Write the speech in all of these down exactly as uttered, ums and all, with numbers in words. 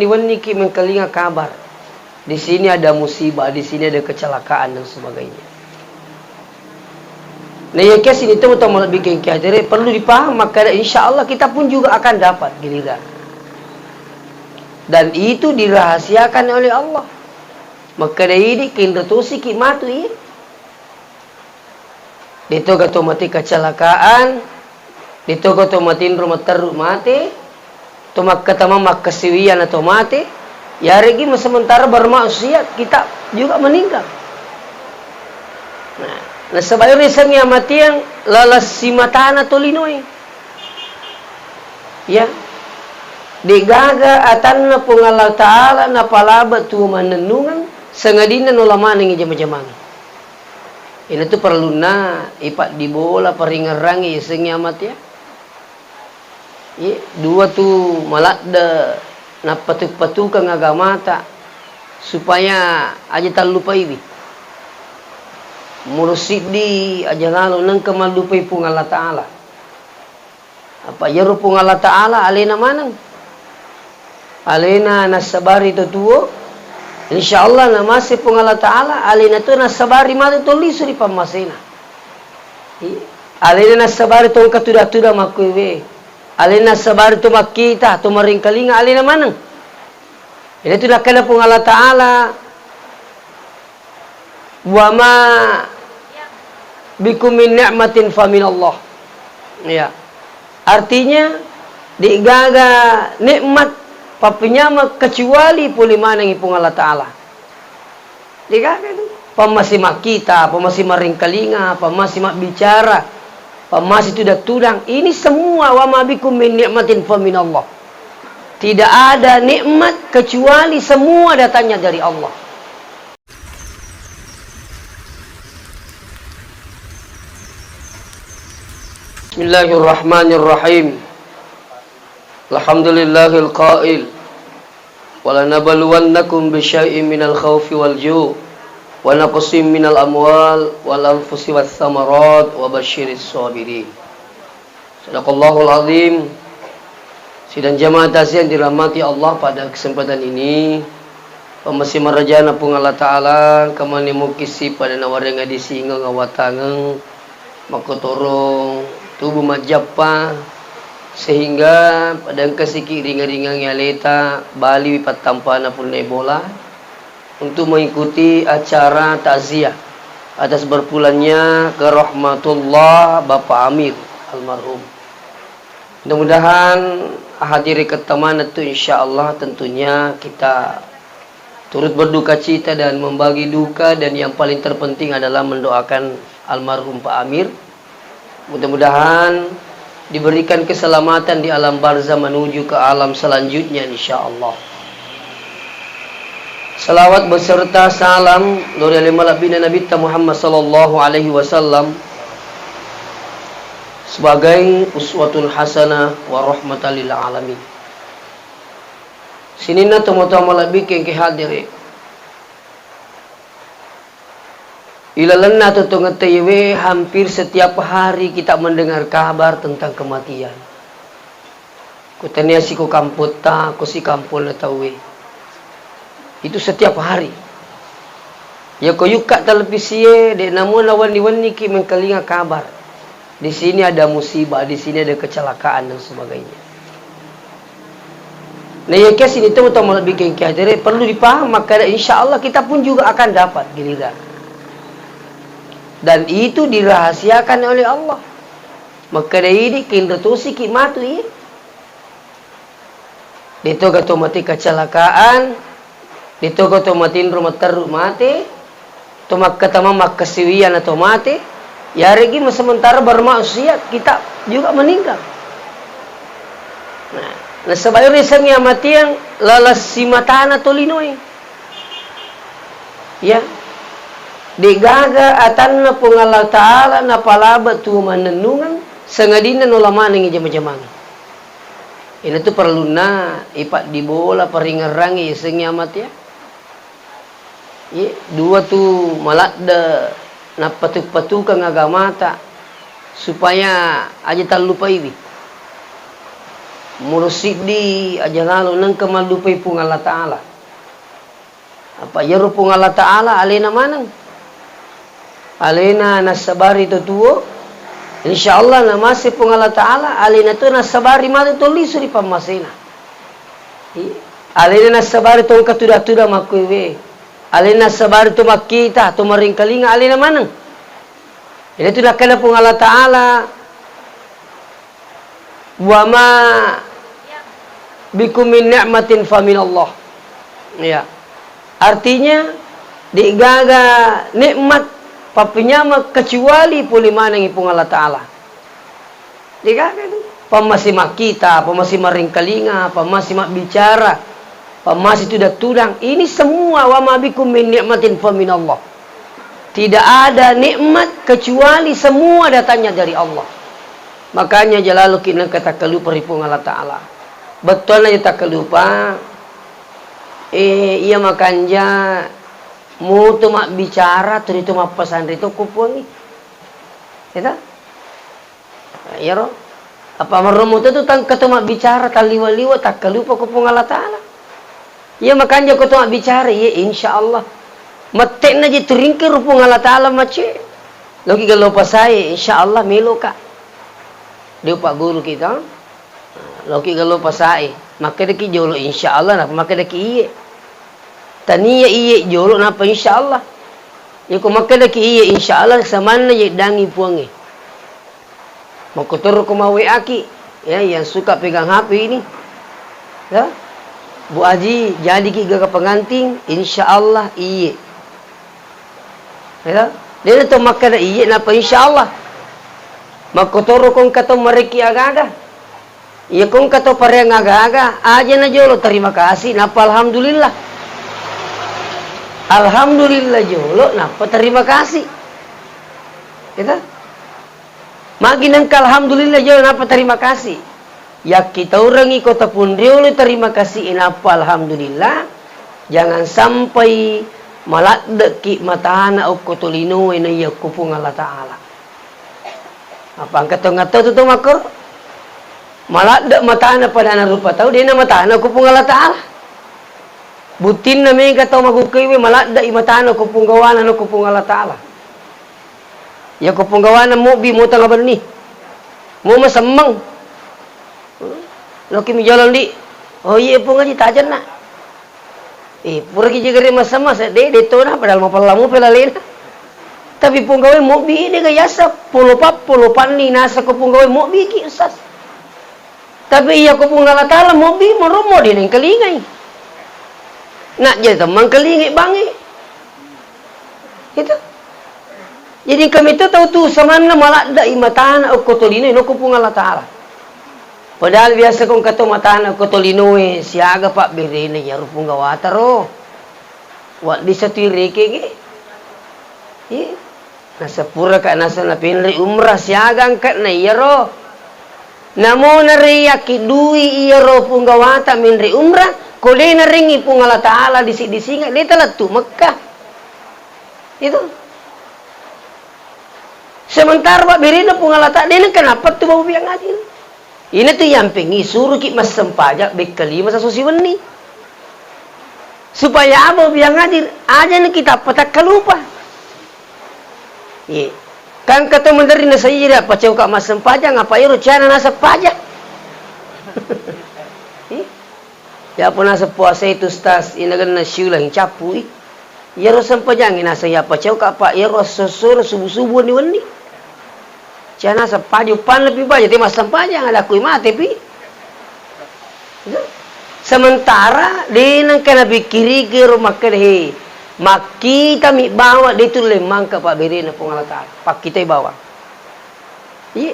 Wenniki mengkalinga kabar, di sini ada musibah, di sini ada kecelakaan dan sebagainya. Nah, iya kia sini temu tau malebbi kengki hadere, perlu dipaham, makkada insya Allah kita pun juga akan dapat giliran. Dan itu dirahasiakan oleh Allah. Makkada idi kenro tosiki matu iya. Detoga to mate kecelakaan, detoga to matinro materru mate, to makkatamang makkasiwiang na to mate, yaregi sementara bermaksiat, kita juga meninggal. Nah, nasaba ero risengngi amatiang laleng simatana to linoe. Ya. Degaga atanna Puang Allah Ta'ala napalaba tuo mannennungeng, sangadinna nola manengngi jama-jamangnge. Inatu parellunna ipaddibola paringerrangngi yasengnge amatia. Iye, dua tu maladde nappatu-patukeng agamata supaya aja tallupaiwi. Muro siddi aja lalo nengka mallupai Puang Allah Ta'ala. Apa iyaro Puang Allah Ta'ala alena maneng. Alena nassabari to tuo, insya Allah namase Puang Allah Ta'ala, alena to nassabari matu to lisu ri pammasena. Iya. Alena nassabari to engka tuda-tuda makkuewe. Alena nassabari to makkita, to maringkalinga, alena maneng. Jadi tu nakkeda Puang Allah Ta'ala, "Wa ma bikum min ni'matin fa minallah." Ya. Artinya, degaga nikmat pappenyameng kecuali pole manengngi Puang Allah Ta'ala. Degaga itu. Pammasi makkita, pammasi maringkalinga, pammasi mabbicara, pammasi tudang-tudang. Ini semua wa ma bikum min ni'matin fa minallah. Tidak ada nikmat kecuali semua datangnya dari Allah. Bismillahirrahmanirrahim. Alhamdulillahil qail, "Wa lanabluwannakum bisyai'in minal khaufi wal ju', wa naqsim minal amwal wal anfusi wath thamarat, wa basyiris sabirin." Sadaqallahul azim. Sidang jamaah takziah yang dirahmati Allah, pada kesempatan ini, pammasi marajana Puang Allah Ta'ala, kamane mukisi pada nawarenga disingeng awatangeng, makkotoro tubu majjappa, sehingga pada engka siki ringa-ringangi aleta, baliwi pattampana punna bola, untuk mengikuti acara takziah atas berpulangnya ke rahmatullah Bapak Amir almarhum. Mudah-mudahan hadiri kettamana tu, insya Allah, tentunya kita turut berduka cita dan membagi duka, dan yang paling terpenting adalah mendoakan almarhum Pak Amir. Mudah-mudahan diberikan keselamatan di alam barzah menuju ke alam selanjutnya, insya Allah. Salawat beserta salam lao ri ale malebbina Nabitta Muhammad sallallahu alaihi wasallam sebagai uswatun hasanah wa rahmatan lil alamin. Sininna tomatoa malebbi kengke hadiri. Ilalenna totongetta iyewe, hampir setiap hari kita mendengar kabar tentang kematian. Ko tania siko kampotta, ko si kamponna tauwe. Itu setiap hari. Yako yukka televisie, de namuna wenni-wenniki mengkalinga kabar. Di sini ada musibah, di sini ada kecelakaan dan sebagainya. Nah, iya kia sini temu tau malebbi kengki hadere, perlu dipaham, makkada insya Allah kita pun juga akan dapat giliran. Dan itu dirahasiakan oleh Allah. Makkada idi kenro tosiki matu iya. Detoga to mate kecelakaan, detoga to matinro materru mate, to makkatamang makkasiwiang na to mate, yaregi sementara bermaksiat, kita juga meninggal. Nah, nasaba ero risengngi amatiang laleng simatana to linoe. Ya. Degaga atanna Puang Allah Ta'ala napalaba tuo mannennungeng, sangadinna nola manengngi jama-jamangnge. Inatu parellunna ipaddibola paringerrangngi yasengnge amatia. Ye, dua tu maladde nappatu-patukeng agamata supaya aja tallupaiwi. Muro siddi aja lalo nengka mallupai Puang Allah Ta'ala. Apa iyaro Puang Allah Ta'ala alena maneng. Alena nassabari to tuo, insya Allah namase Puang Allah Ta'ala, alena to nassabari matu to lisu ri pammasena. I-, alena nassabari to engka tuda-tuda makkuiwe. Alena nassabari to makkita, to maringkalinga, alena maneng. Iyanatu nakkeda Puang Allah Ta'ala, "Wa ma bikum min ni'matin fa minallah." Ya. Artinya, de'gaga nikmat pappenyameng kecuali pole manengngi Puang Allah Ta'ala. De'gaga itu. Pammase makkita, pammase maringkalinga, pammase mabbicara, pammase tudang-tudang. Ini semua, "Wa ma bikum min ni'matin fa minallah." Tidak ada nikmat kecuali semua datangnya dari Allah. Makanya jalaloki nengka takkalupa ri Puang Allah Ta'ala. Bettuanna je takkalupa, eh, iya makanja muto mabbicara, turitu mappasanri to ko Puangngi. Eta? Nah, iyaro. Apa marromo to tu tangka to mabbicara, talliwa-liwa, takkalupa ko Puang Allah Ta'ala. Iya makanja ko to mabbicara, iya, insya Allah. Mette'na je turingke ro Puang Allah Ta'ala mace. Loki gallo pasae, insya Allah meloka. Dia Pak Guru kita. Loki gallo pasae. Makkedaki jolo, insya Allah, napa makkedaki iye. Tania iye jolo, napa insya Allah. Iko makkedaki iye, insya Allah, samanna yeddangi Puangnge. Makkotoro ko mau W A ki, ya, yang suka pegang H P ini. Ya. Bu Aji, jadiki gaga pengantin, insya Allah iye. Ya. Dena to makkeda iye, napa insya Allah. Makkotoro ko engka to marekki agaga. Iya ko engka to pareang aga-aga, aja na jolo terima kasih, nappa alhamdulillah. Alhamdulillah jolo, nappa terima kasih. Kita? Magi nengka alhamdulillah jolo, nappa terima kasih. Yakkitaurengi ko tapun riolo terima kasih, nappa alhamdulillah. Jangan sampai maladdeki matana okko tolinoe na iya ko Puang Allah Ta'ala. Apa engka to ngatau tu to makkoro? Maladde matana padana rupa tau, dena matana ko Puang Allah Ta'ala. Buttinna mega tau magukkaiwe maladde i matana ko punggawana no ko Puang Allah Ta'ala. Ya ko punggawana mobbi mo tanga benni. Mo masemmeng. Loki mi jolo ndi. Oh iye Puang Aji tajenna. Eh, puraki jegere masa-masa, de, de tona, padahal mapella mope lalena. Tapi punggawe mobbi de ga yasa, polo pa, polo panni nasa ko punggawe mobbi ki, Ustaz. Tapi iya ko Puang Allah Ta'ala mobbi, maromo de nengkalingai. Nak jadi temang kalingai bangi. Itu. Jadi kami tu tau tu samanna maladda i matana okko tolino no ko Puang Allah Ta'ala. Padahal biasa ko engka to matana ko tolinoe siaga pabberena iyaro punggawata ro. Wedding satui rekeng e. Iya. Nasepuraka nasa napenre umrah siaga engkana iyaro. Namo nareyakkidui iyaro punggawata menre umrah, ko de narengngi Puang Allah Ta'ala disi-disinga, de talettu Mekkah. Itu. Sementara pabberena Puang Allah Ta'ala, de nengka nappa tu bau biang adil. Ina tu yampengngi suruki massempajang bekka lima saso siwenni. Supaya apa biang adil? Aja na kita patakkalupa. Ye. Kan kata menderri na saja apa cauka massempajang apa ero cana nasempajang. Ye. Ya apa naseng puasa itu stas inagenna siulang cappui. Iyaro sempajangnge naseng iyapacauka, Pak, iyaro esso-essoro subu-subu wenni-wenni. Cana sempaja, uppanna pi baja, te massempajang, ada kui mate pi. Sementara de nengka napikkiriki ro makkeda, he, makkitami bawang, de tulle mangka pabberena Puang Allah Ta'ala. Pakkitai bawang. Iya.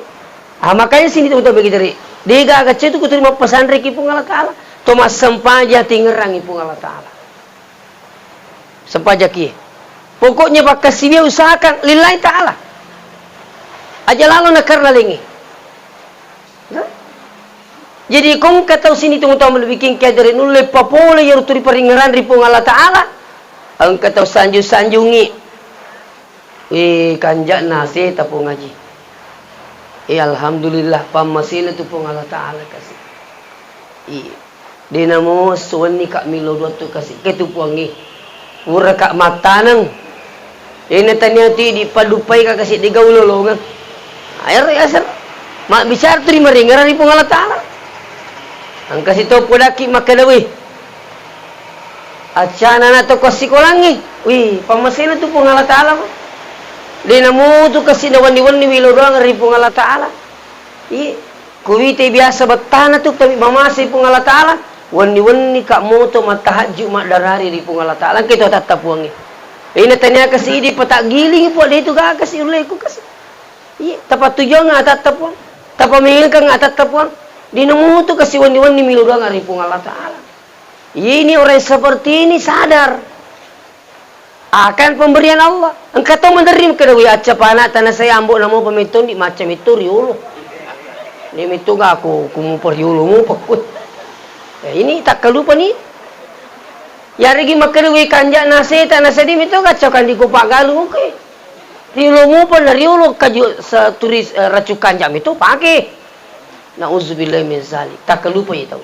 Ah, makanya sini tu begitu tadi. De gaga cetu kuterima pesan reki Puang Allah Ta'ala. To massempajang tingerangi Puang Allah Ta'ala. Sempajaki. Pokoknya pakkasiwia usahakan lillahi ta'ala. Aja lalo na karena lengi. Nah? Jadi kongka tau sini tunggu tau malebbi kingke ajare nulle papole iyaro turi paringngerang ri Puang Allah Ta'ala. Engka tau sanju-sanjungi. Eh, kanja'na seta Puang Aji. Eh, alhamdulillah pammasena tu Puang Allah Ta'ala kasi. Iya. De' namo esso wenni ka' millau doang tu kasi'. Ke tu Puangnge. Pura ka' mattaneng. Ena tania tu idi' paduppai ka' kasi' de' gaga ulolongeng. Ero yaseng. Mabbicara tu ri maringerang ri Puang Allah Ta'ala. Engka sito podakki makkeda, "Wih, accana ana' to ko assikolangnge." Wih, pammasena tu Puang Allah Ta'ala, Pak. De' namo tu kasi' na wenni-wenni millau doang ri Puang Allah Ta'ala. Iya, kuwita biasa bettana tu, tapi mamase Puang Allah Ta'ala, wenni-wenni ka' moto mattahajju maddarari ri Puang Allah Ta'ala, engka tu atatta Puangnge. Ina tania kasi' idi' pataggiling, Puang, de' tu gaga kasi' ulleku kasi'. Iya, tapattujuang atatta Puang, tapamengengkang atatta Puang, de' namo tu kasi' wenni-wenni millau doang ri Puang Allah Ta'ala. Ini orang seperti ini sadar akan pemberian Allah. Engka to maderri makkeda, "Wih, acca pana' tana saya ambo' namo pametto ndi' macca metto riolo. Ni metto ga aku, ku mupa riolo mupa ku." Ya, ini takkalupa ni. Yaregi makkeda, "Wih, kanja' nase tana saya di metto ga acca kandi' ko paggalung, oke. Riolo mupa na riolo kaju sa turis, eh, racung kanja' metto pake." Nauzubillah min zalik. Takkalupa i tau.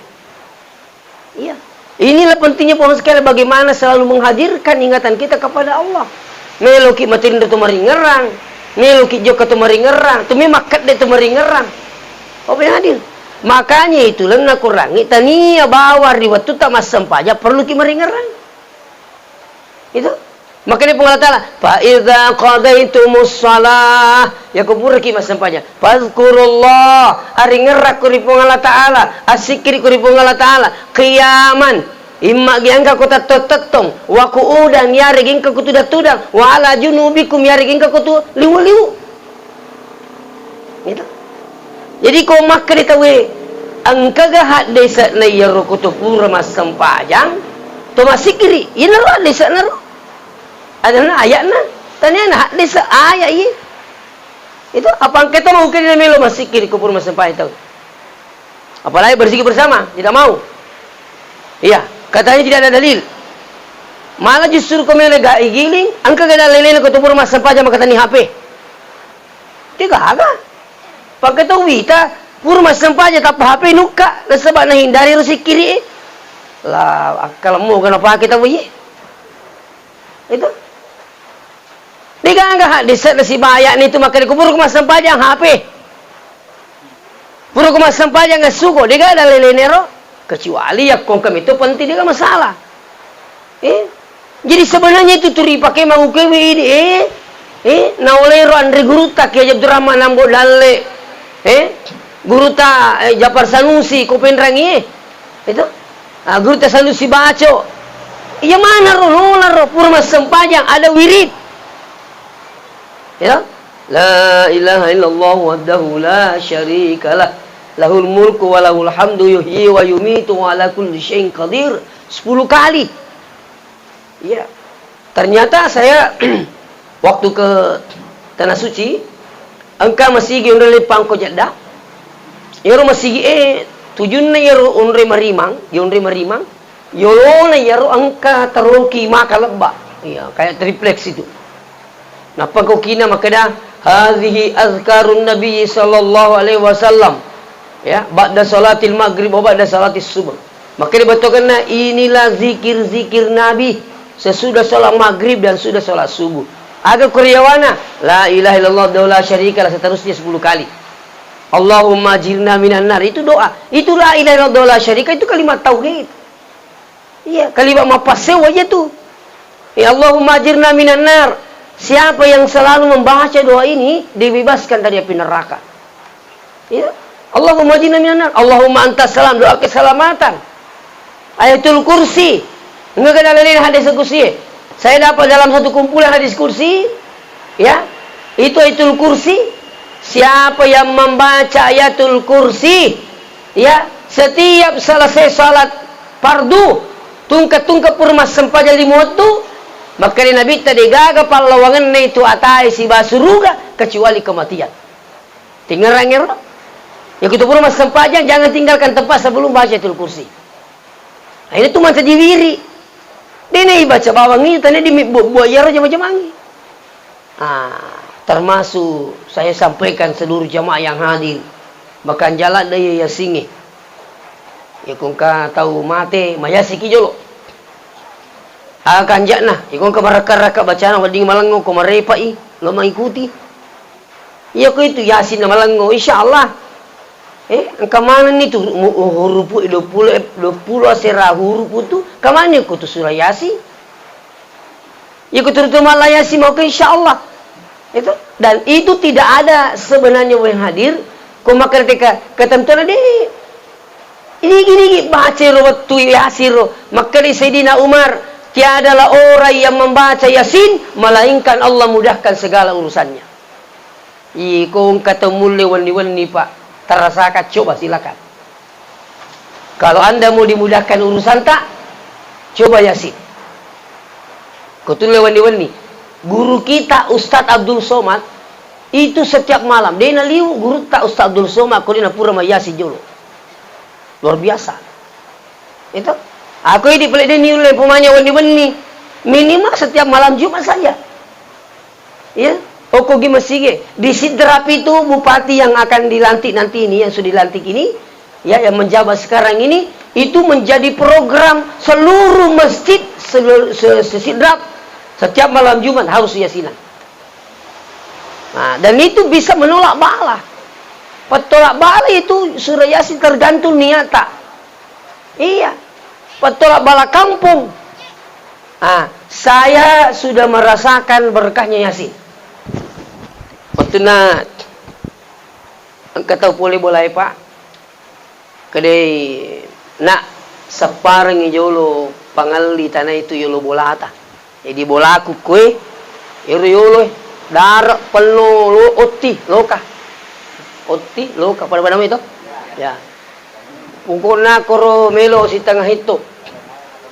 Iya. Inilah pentingnya Bapak sekalian, bagaimana selalu menghadirkan ingatan kita kepada Allah. Meloki matinro tu maringerang, meloki jokka tu maringerang, tu memang kedde tu maringerang. Apa yang hadir? Makanya itu lenna kurangi tania bawang ri wettu ta massempajang perlu ki maringerang. Itu. Makanya Puang Allah Ta'ala, "Fa idza qadaitumus shalah," yako puraki massempajang, "fadzkurullah," aringerrakko ri Puang Allah Ta'ala, assikkirikko ri Puang Allah Ta'ala, qiyaman, imma gi engka ko tettong-tettong, wa qu'udan, yaregi engka ko tudang-tudang, wa ala junubikum, yaregi engka ko tu liwu-liwu. Gitu. Jadi, ko makkeda tauwe, engkaga haddese'na iyaro ko to pura massempajang, to massikkiri, iyanaro haddese'na ro. Adanna aya'na, taniana haddese' aya' iye. Itu apa engka to mau kedi melo massikkiri ko pura massempajang tau. Apalagi berzikir bersama, tidak mau. Iya, katanya tidak ada dalil. Malah justru ko melo ga igiling, engkaga dalilena ko to pura massempajang makatani H P. Degaga. Pake tau wita, pura massempajang tappa H P nukka, nasaba nahindari ro sikkiri e. Lah, akkalemmu ga napake tau iye. Itu. Degaga haddese' nasibaya'ni tu makkeda ko pura ko massempajang H P. Pura ko massempajang essuko, degaga dalilena ro. Kecuali yakko engka metto penting, degaga masalah. Eh? Jadi sebenarnya itu tu ripake maukewe ini, eh? Eh? Naolero anre gurutta Kiai Abdurrahman Ambo Dalle, eh? Gurutta, eh, Jafar Sanusi ko Penrang, eh? Itu? Ah, gurutta Sanusi Baco. Iya mana ro, nola ro, pura massempajang, ada wirid. Ya? La ilaha illallah wahdahu la syarikalah. Lahul mulku wa lahul hamdu yuhyi wa yumitu wa ala kulli syai'in qadir. Sepuluh kali. Iya. Ternyata saya waktu ke Tanah Suci, engka masigi onroi leppang ko Jeddah. Iyaro masigi e tujunna iyaro onroi marimang, iyaro onroi marimang. Yolona iyaro engka taroki maka lebba. Iya, kayak tripleks itu. Nappa ko kina makkeda, "Hadzihi azkarun Nabi sallallahu alaihi wasallam." Ya, ba'da salatil maghrib wa ba'da salatis subuh. Makkeda bettuanna, "Inilah zikir-zikir Nabi sesudah salat maghrib dan sudah salat subuh." Aga kuriyawana, "La ilaha illallah wahdahu la syarikalah," seterusnya sepuluh kali. "Allahumma ajirna minan nar." Itu doa. Itu la ilaha illallah wahdahu la syarika, itu kalimat tauhid. Iya, kalimat mappassewa aja tu. Ya Allahumma ajirna minan nar. Siapa yang selalu membaca doa ini dibebaskan dari api neraka. Ya. Allahumma ajirna minan nar. Allahumma antas salam, doa keselamatan. Ayatul Kursi. Enggak kena leleng hadis kursi. Saya dapat dalam satu kumpulan hadis kursi, ya, itu Ayatul Kursi. Siapa yang membaca Ayatul Kursi, ya, setiap selesai salat fardu, tungke-tungke pura massempajang lima wettu, makkeda Nabitta, degaga pallawangenna itu atae siba suruga kecuali kematian. Tingerang ero. Ya, kita pura massempajang, jangan tinggalkan tempat sebelum baca Ayatul Kursi. Nah, ini tu mancaji wiri. Dena ibaca bawang itu, tadi di buat-buat iyaro jama-jamangi. Ah, termasuk saya sampaikan seluruh jamaah yang hadir. Bahkan jalan daya yasingi. Iyako engka tau mate, mayasiki jolo. Aga kanja'na, iyako engka marakka-rakka bacana wedding malengngo ko marepa'i, lo mengikuti. Iyako itu Yasin na malengngo, insya Allah. Eh, engka manenni tu mu-, hurupu dua puluh, dua puluh asera hurupu tu, engka manenni ko tu surah Yasin. Iko terutama la Yasin mauke, insya Allah. Itu. Dan itu tidak ada sebenarnya yang hadir. Ko makkeda teka ketentuan de. Ini gini baca ro wettu Yasin ro. Makkeda Sayyidina Umar, tiadalah orang yang membaca Yasin melainkan Allah mudahkan segala urusannya. Iko engka tau mulle wenni-wenni, Pak. Terasaka, coba silakan. Kalau Anda mau dimudahkan urusanta, coba Yasin. Ko tulle wenni-wenni. Guru kita Ustadz Abdul Somad itu setiap malam, de naliu gurutta Ustadz Abdul Somad ko de napura mayyasin jolo. Luar biasa. Itu. Aku ini pale de niulle pemanya wenni-wenni. Minimal setiap malam Jumat saja. Ya, okko gi masigi. Di Sidrap itu bupati yang akan dilantik nanti ini, yang sudah dilantik ini, ya, yang menjabat sekarang ini, itu menjadi program seluruh masjid selu-, se-, se Sidrap setiap malam Jumat harus yasinan. Nah, dan itu bisa menolak bala. Petolak bala itu surah Yasin tergantung niatta. Iya. Petolak bala kampung. Ah, saya sudah merasakan berkahnya Yasin. Wettunna engka tau pole bolae, Pak. Kedai, nak, sepparengngi jolo pangelli tanah itu yolo bolata. Jadi bolaku kue, ero yolo, eh, dare, pello, lo-, otti, loka. Otti, loka, pada-pada itu? Ya. Pokokna koro melo sitengah itu.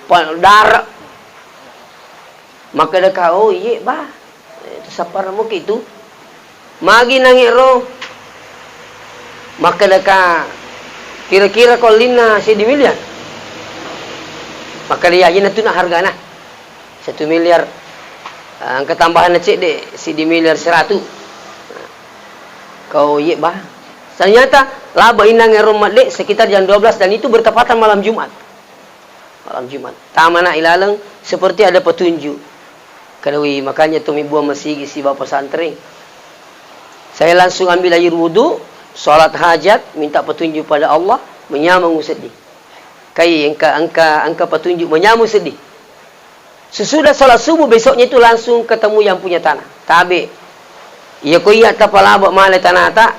Pa-, dare. Makkedaka, "Oh, iye, Bah. Eh, sappareng muki tu." Magi nangero? Makkedaka, "Kira-kira ko ellinna seddi miliar?" Makkeda, "Iya, iyana tu na hargana. Satu miliar, eh, engka tambahanna cedde, seddi miliar seratu." Kau, "Iye, Bah." Ternyata laba innang ero medde sekitar jam dua belas dan itu bertepatan malam Jumat. Malam Jumat. Tamana ilaleng seperti ada petunjuk. Kadawi, makanya tu mibbuang masigi sibawa pesantren. Saya langsung ambil air wudhu, salat hajat, minta petunjuk pada Allah, menyameng seddi. Kai engka, engka, engka petunjuk menyameng seddi. Sesudah salat subuh besoknya itu langsung ketemu yang punya tanah. Tabe. Iya ko iya tapalaba male tanata,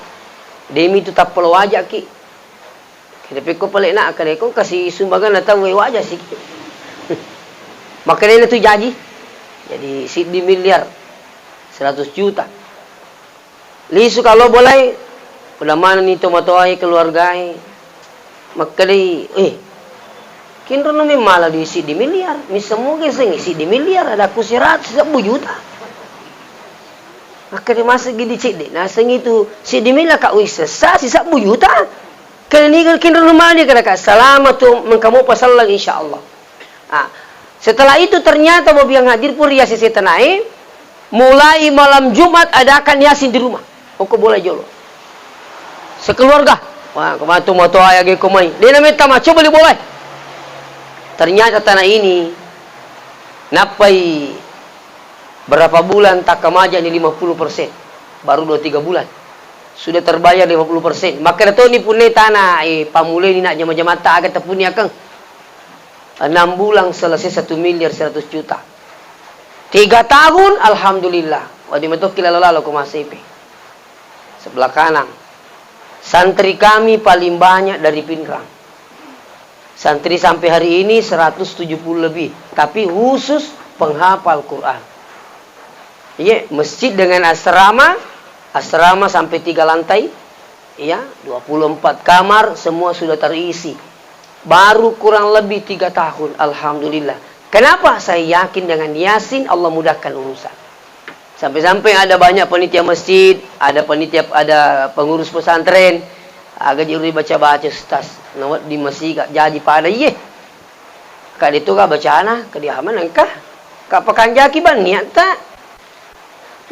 demi itu tappalo wajaki. Kede pekko pale na, kede ko kasi sumbangan na tau waja siki. Makkedai na tu jaji. Jadi siddi miliar seratus juta. Lisu kalo bolai, udah mana ni tomatoai keluargai. Makkedai, eh, kinro no memmala di siddi miliar. Misseng moge sengi siddi miliar, ada ku seratus sebbu juta. Makkeda maseggi di cedde, nasengi tu siddi miliar ka wissessa sisebbu juta. Kede niga kinro rumani, kedaka, "Salama tu mengkamu pasalleng, insya Allah." Ah, setelah itu ternyata bobi yang hadir pun ria sese tanae, mulai malam Jumat adakan Yasin di rumah. Pokok bola jolo. Sekeluarga. Wah, kematu moto ayah geko mai. Dia namanya tama, coba li bola. Ternyata tanah ini nappai berapa bulan takkamaja ni lima puluh persen. Baru dua tiga bulan. Sudah terbayar lima puluh persen. Makkeda toni punne tana, eh, pammuleni nak jama-jamatta aga tepuni akeng. Enam bulan selesai satu miliar seratus juta. Tiga tahun, alhamdulillah. Wadi metokki lalo-lalo ko masepe. Sebelah kanan. Santri kami paling banyak dari Pinrang. Santri sampai hari ini seratus tujuh puluh lebih, tapi khusus penghafal Quran. Iya, masjid dengan asrama, asrama sampai tiga lantai, iya, dua puluh empat kamar, semua sudah terisi. Baru kurang lebih tiga tahun, alhamdulillah. Kenapa? Saya yakin dengan Yasin Allah mudahkan urusan. Sampai-sampai ada banyak panitia masjid, ada panitia, ada pengurus pesantren, aga jiru baca-baca, Ustaz. Nawa di masjid gak jadi pada iye. Kak itu gak bacana, ke di aman engkah. Kak pekanjaki ban niat tak?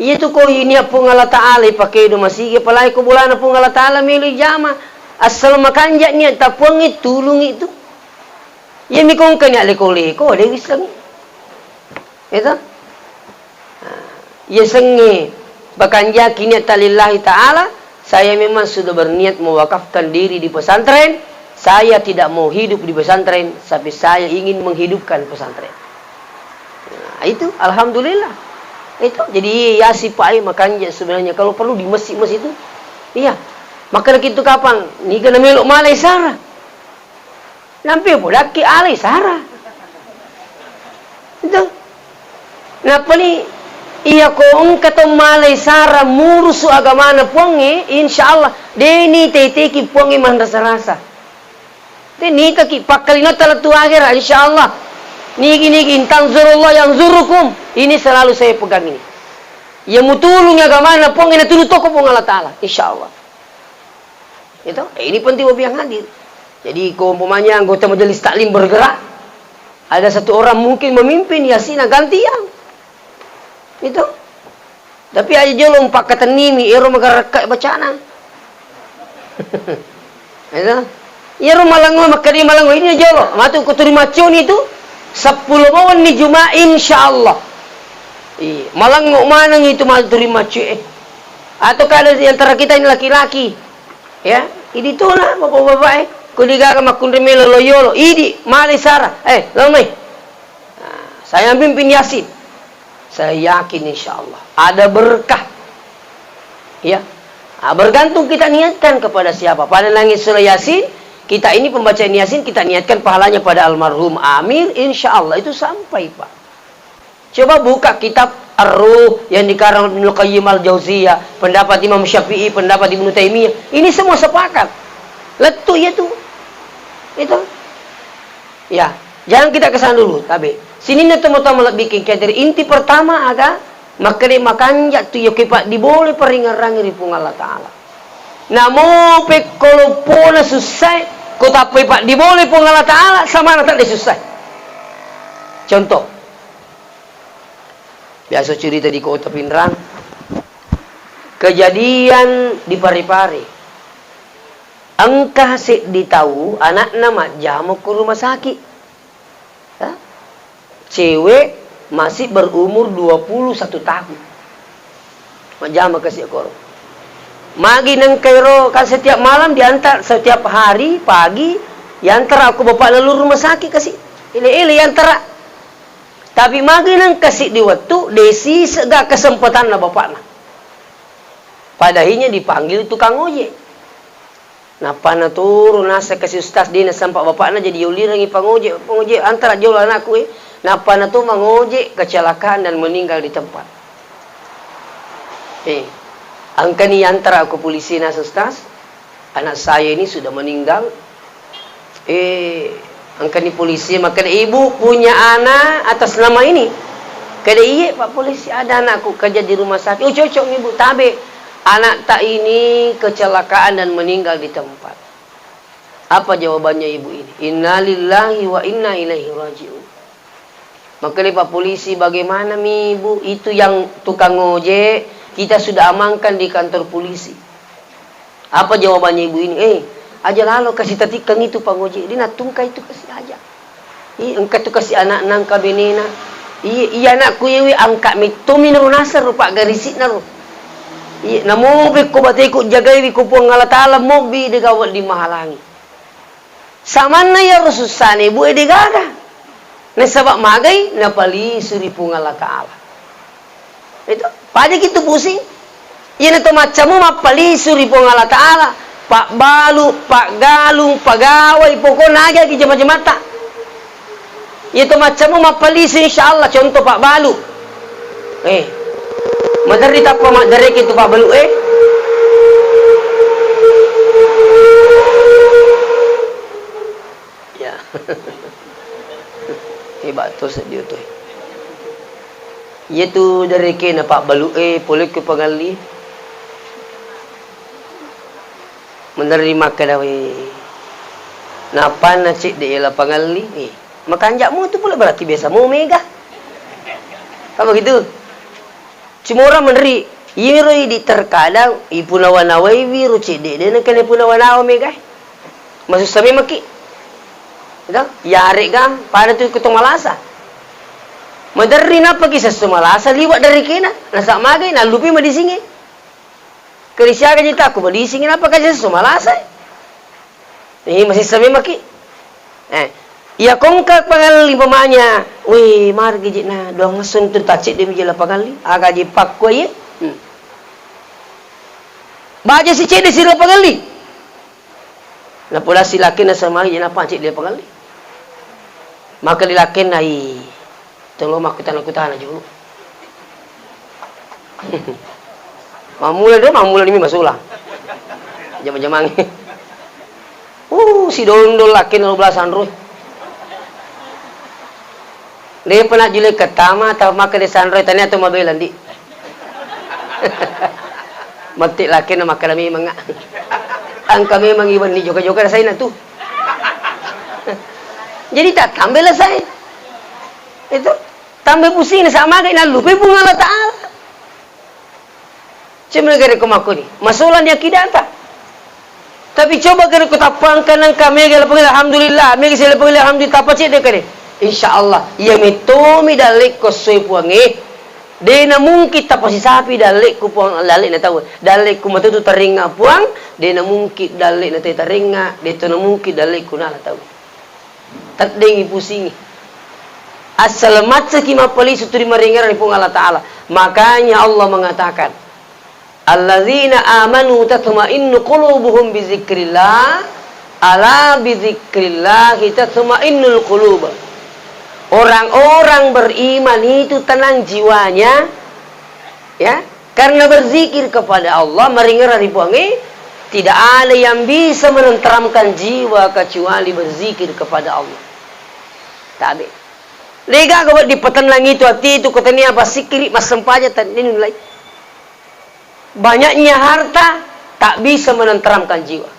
Iya tu ko ini Puang Allah Ta'ala ipake do masigi, apalagi ko bolana Puang Allah Ta'ala melo ijama. Asal makanja niatta Puangnge, tulungi tu. Iyami ko engka nia leko-leko, de wissengngi. Itu? Nah, yasengnge pakanjaki niatta lillahi ta'ala, saya memang sudah berniat mewakafkan diri di pesantren, saya tidak mau hidup di pesantren, tapi saya ingin menghidupkan pesantren. Nah, itu alhamdulillah. Itu jadi yasi pae makanja sebenarnya, kalau perlu di masjid-masjid itu. Iya. Maka itu kapang niga namelo malai sara. Nampe podakki alai sara. Itu. Nappani iya ko engka to malai sara murusu agamana Puangnge, insya Allah de ni teteki Puangnge manrasa-rasa. Te nitaki pakkalinotta lettu akhera, insya Allah. Nigi-nigi, "In tansurullah yansurukum." Ini selalu saya pegang ini. Iya mutulung agamana Puangnge, natulung toko Puang Allah Ta'ala, insya Allah. Itu, eh, ini penting buat yang hadir. Jadi, ko umpamanya anggota majelis taklim bergerak, ada satu orang mungkin memimpin, ya sina gantian. Itu. Tapi aja jolo umpakkatennimi, ero magarakka bacana. Itu. Iyaro malengo, makkeda malengo ini jolo. Matu ko turi macconi itu, seppulo bawanni Juma, insya Allah. Iya, malengo maneng itu matu turi maccu, eh. Atau kada di antara kita ini laki-laki. Ya, idi tona bapak-bapak, eh. Ko digaga makkunrai melo lo yolo, idi, male sara. Eh, lo mai. Nah, saya pimpin Yasin. Saya yakin insya Allah ada berkah. Ya. Ah, bergantung kita niatkan kepada siapa. Pada nangis surah Yasin, kita ini pembacaan Yasin kita niatkan pahalanya pada almarhum Amir, insya Allah itu sampai, Pak. Coba buka kitab Ar-Ruh yang dikarang Ibnu Qayyim Al-Jauziyah, pendapat Imam Syafi'i, pendapat Ibnu Taimiyah. Ini semua sepakat. Lettu iya tu. Itu. Ya, jangan kita ke sana dulu, tabe. Sininna tomatoa malebbi kengkeng. Jadi inti pertama aga makkeda makanja tu iya ko ipaddi bole paringerrangi ri Puang Allah Ta'ala. Namo pekko loppona sussae, ko tappa ipaddi bole Puang Allah Ta'ala, samana tadde sussae. Contoh, biasa cerita di kota Pinrang, kejadian di Parepare. Engka seddi tau anakna majjama ko rumah sakit. Ha? Cewek masih berumur dua puluh satu tahun. Majjama kasi koro. Magi nengka ero, kan setiap malam diantar, setiap hari pagi diantar aku bapakna lu rumah sakit kasi. Ele-ele diantar. Tapi magi nengka seddi wettu, desi sega kesempatanna bapakna. Padahinya dipanggil tukang ojek. Nappa naturu naseng kasi ustaz, de nasempa bapakna, jadi yollirengi pangojek, "Pangojek, antara jolo anakku, eh." Nappa natu mangojek, kecelakaan dan meninggal di tempat. Eh, engkani antara aku polisi naseng ustaz, "Anak saya ini sudah meninggal." Eh, engkani polisi, makkeda, "Ibu punya anak atas nama ini?" Keda, "Iye, Pak Polisi, ada anakku kerja di rumah sakit." "Oh, cocok nih, Bu, tabe. Anak tak ini kecelakaan dan meninggal di tempat." Apa jawabannya ibu ini? "Innalillahi wa inna ilaihi raji'un." Makkeda Pak Polisi, "Bagaimana mi, Bu? Itu yang tukang ojek, kita sudah amankan di kantor polisi." Apa jawabannya ibu ini? "Eh, aja lalo kasi tatikkang itu pangojek, de nattungka itu kasi aja. Ih, engka tu kasi anakna, engka benena. Iya, iya anakku iyewe, angka mettomi naro naseng ro paggarisi'na ro. Iya, namo pekko bateku jagaiwi ko Puang Allah Ta'ala, mobbi de gaga wedding mahalangi." Samanna iyaro sussana ibu e de gaga. Nasaba magai napalisu ri Puang Allah Ta'ala. Itu, paja kitu pusing. Iyana to maccamu mappalisu ri Puang Allah Ta'ala. Pabbalu, paggalung, pagawai, pokokna aja ki jama-jamatta. Iya to maccamu mappalisu, insya Allah, contoh pabbalu. Eh, maderri tappa maddareke tu pabbalu, eh. Ya. Hebat to seddi tu. Iya tu dareke na pabbalu, eh, pole ku pangalli. Maderri makkeda, "We, nappanna cedde ela pangalli, eh, makanja'mu tu pole, berarti biasa mu mega." Kan begitu? Cuma orang meneri, iyaro idi terkadang ipunawa-nawaiwi ro cedde, de nengka ipunawa-nawa mega. Masussa memekki. Ega? Yare'ga pada tu ko to malasa. Maderri nappaki sesso malasa liwa' darekena, nasa' magai nallupi madisingnge. Keri siaga jita ko madisingnge nappa ka sesso malasa. Eh, masessa memekki. Eh, iya kongka pangalli umpamanya, weh, margi je' na doang esso tu tacedde' mi jela pangalli, aga je' pakkuaie. Hmm. Baja si cedde' sira pangalli. Napolasi lakkenna samari je' nappa cedde' pangalli. Maka di lakkenna i. Tolo makkutana-kutana jolo. Mammula do, mammula ni masolang. Jama-jamangnge. Uh, sidondol lakkenna dua belas anroi. De'pa najjule kettama, tau makkeda sanroi tania to mabela ndi. Matti lakkenna makkeda memang. Engka memang iwenni joka-joka rasai na tu. Jadi tattambai lasai. Itu. Tambai pusing, nasa' magai nallupai Puang Allah Ta'ala. Cuma gare ko makkoni, masolang ni akidata. Tapi coba gare ko tappa engka nengka mega lapang alhamdulillah, mega si lapang alhamdulillah tappa cedde' kade. Insya Allah, iya mettomi dallekku essoe Puangnge. De' na mungkin tapasisapi dallekku Puang, dallekna tau. Dallekku matotu tarengnga Puang, de' na mungkin dallekna tau tarengnga, de' to na mungkin dallekku nala tau. Teddengngi pusingngi. Assaleng maccaki mappalisu tu ri marengerang ri Puang Allah Ta'ala. Makanya Allah mengatakan, "Alladzina amanu tatma'innu qulubuhum bizikrillah, ala bizikrillahi tatma'innul qulub." Orang-orang beriman itu tenang jiwanya, ya, karena berzikir kepada Allah, marengerang ri Puangnge, tidak ada yang bisa menenteramkan jiwa kecuali berzikir kepada Allah. Tabe. De'gaga wedding patennang itu ati itu, ko tania passikkiri, massempajang, tania nullai. Banyaknya harta tak bisa menenteramkan jiwa.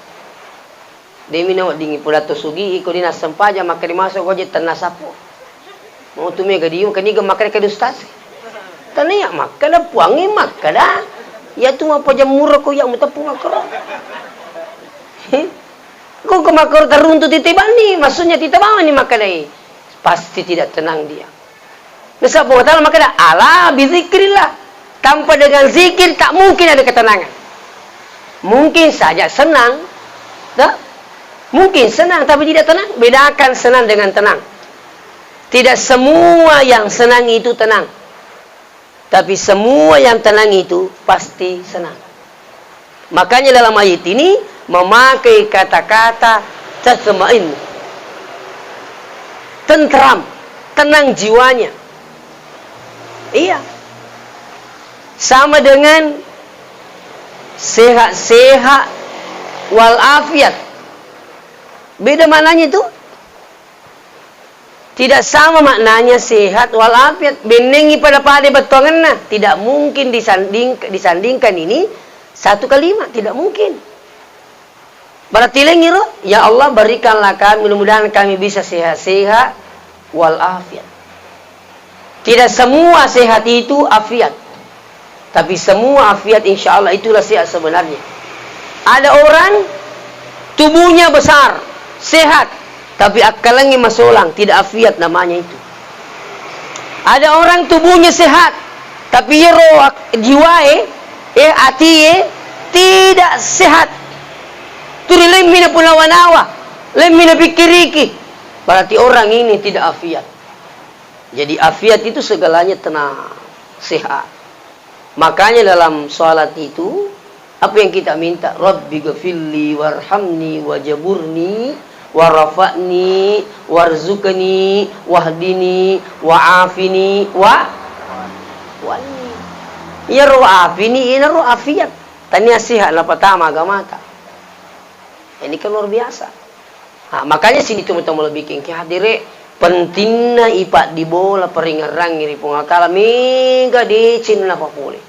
De'mi naweddingngi pole to sugi, iko dina sempajang, makkeda maso goje tenna sappo. Mau tu mega diu, keniga makkeda ke ustaz. Tania makkeda Puangnge makkeda, iya tu mapajang muro ko iya muteppu makkoro. He? Ko, ko makkoro teruntu tite bani, maksudnya tite bawani makkedai. Pasti tidak tenang dia. Nasaba Puang Allah Ta'ala makkeda, "Ala bizikrillah." Tanpa dengan zikir tak mungkin ada ketenangan. Mungkin saja senang, tak? Mungkin senang tapi tidak tenang. Bedakan senang dengan tenang. Tidak semua yang senang itu tenang. Tapi semua yang tenang itu pasti senang. Makanya dalam ayat ini memakai kata-kata tatma'in. Tentram, tenang jiwanya. Iya. Sama dengan sehat-sehat walafiat. Beda maknanya itu. Tidak sama maknanya sehat walafiat. Bennengngi pada-pada bettuangenna. Tidak mungkin disanding-, disandingkan ini satu kalimat. Tidak mungkin. Berarti laingngi ro, "Ya Allah, berikanlah kami, mudah-mudahan kami bisa sehat-sehat walafiat." Tidak semua sehat itu afiat. Tapi semua afiat, insya Allah, itulah sehat sebenarnya. Ada orang tubuhnya besar, sehat, tapi akkalengnya masolang, tidak afiat namanya itu. Ada orang tubuhnya sehat, tapi iyaro ak-, jiwae, eh, atie tidak sehat. Tuli lemmi napunawa-nawa, lemmi napikkiriki. Berarti orang ini tidak afiat. Jadi afiat itu segalanya tenang, sehat. Makanya dalam salat itu, apa yang kita minta? "Rabbi ghafirli warhamni wajaburni warafa'ni warzuqni wahdini wa'afini wa-, wa'ni." Iyaro afini, iyaro afiat. Tania sehat napatama agamata. Ini kan luar biasa. Ha, makanya sini teman-teman lebih kengki hadire, pentingna ipaddibola peringerangi ri Puang Allah Ta'ala, mega deceng napapole.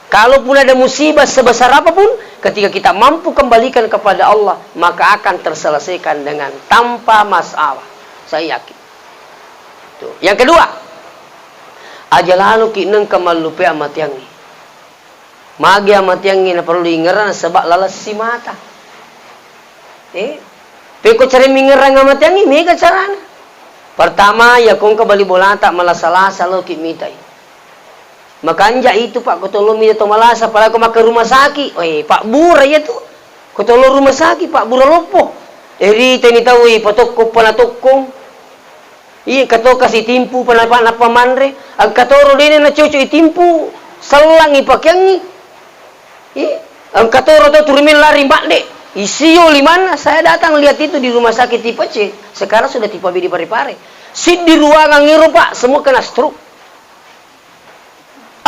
Kalaupun ada musibah sebesar apapun, ketika kita mampu kembalikan kepada Allah, maka akan terselesaikan dengan tanpa masalah. Saya yakin. Tuh. Yang kedua, aja laloki nengka mallupe amatiangngi. Magi amatiangngi naparellu ingerang, nasaba lalessi mata. Eh? Pekko cara mingerang amateangngi, mega carana. Pertama, iya ko engka bali bolata malasa-lasa loki mitai. Makanja itu, Pak, ko tolong mita to malasa, apalagi ko maka rumah sakit. Oi, Pak Bura iya tu. Ko tolong rumah sakit, Pak Bura loppo. Eri teni tau i patokko pana tokkong. Iya, engka to kasi timpu panapa nappa manre, engka toro dena nacocok i timpu, sellang i pakeangngi. Iya, engka toro to turumeng lari madde, isio limanna, saya datang lihat itu di rumah sakit tipe C, sekarang sudah tipe B di Parepare. Siddi ruangan ero, Pak, semua kena stroke.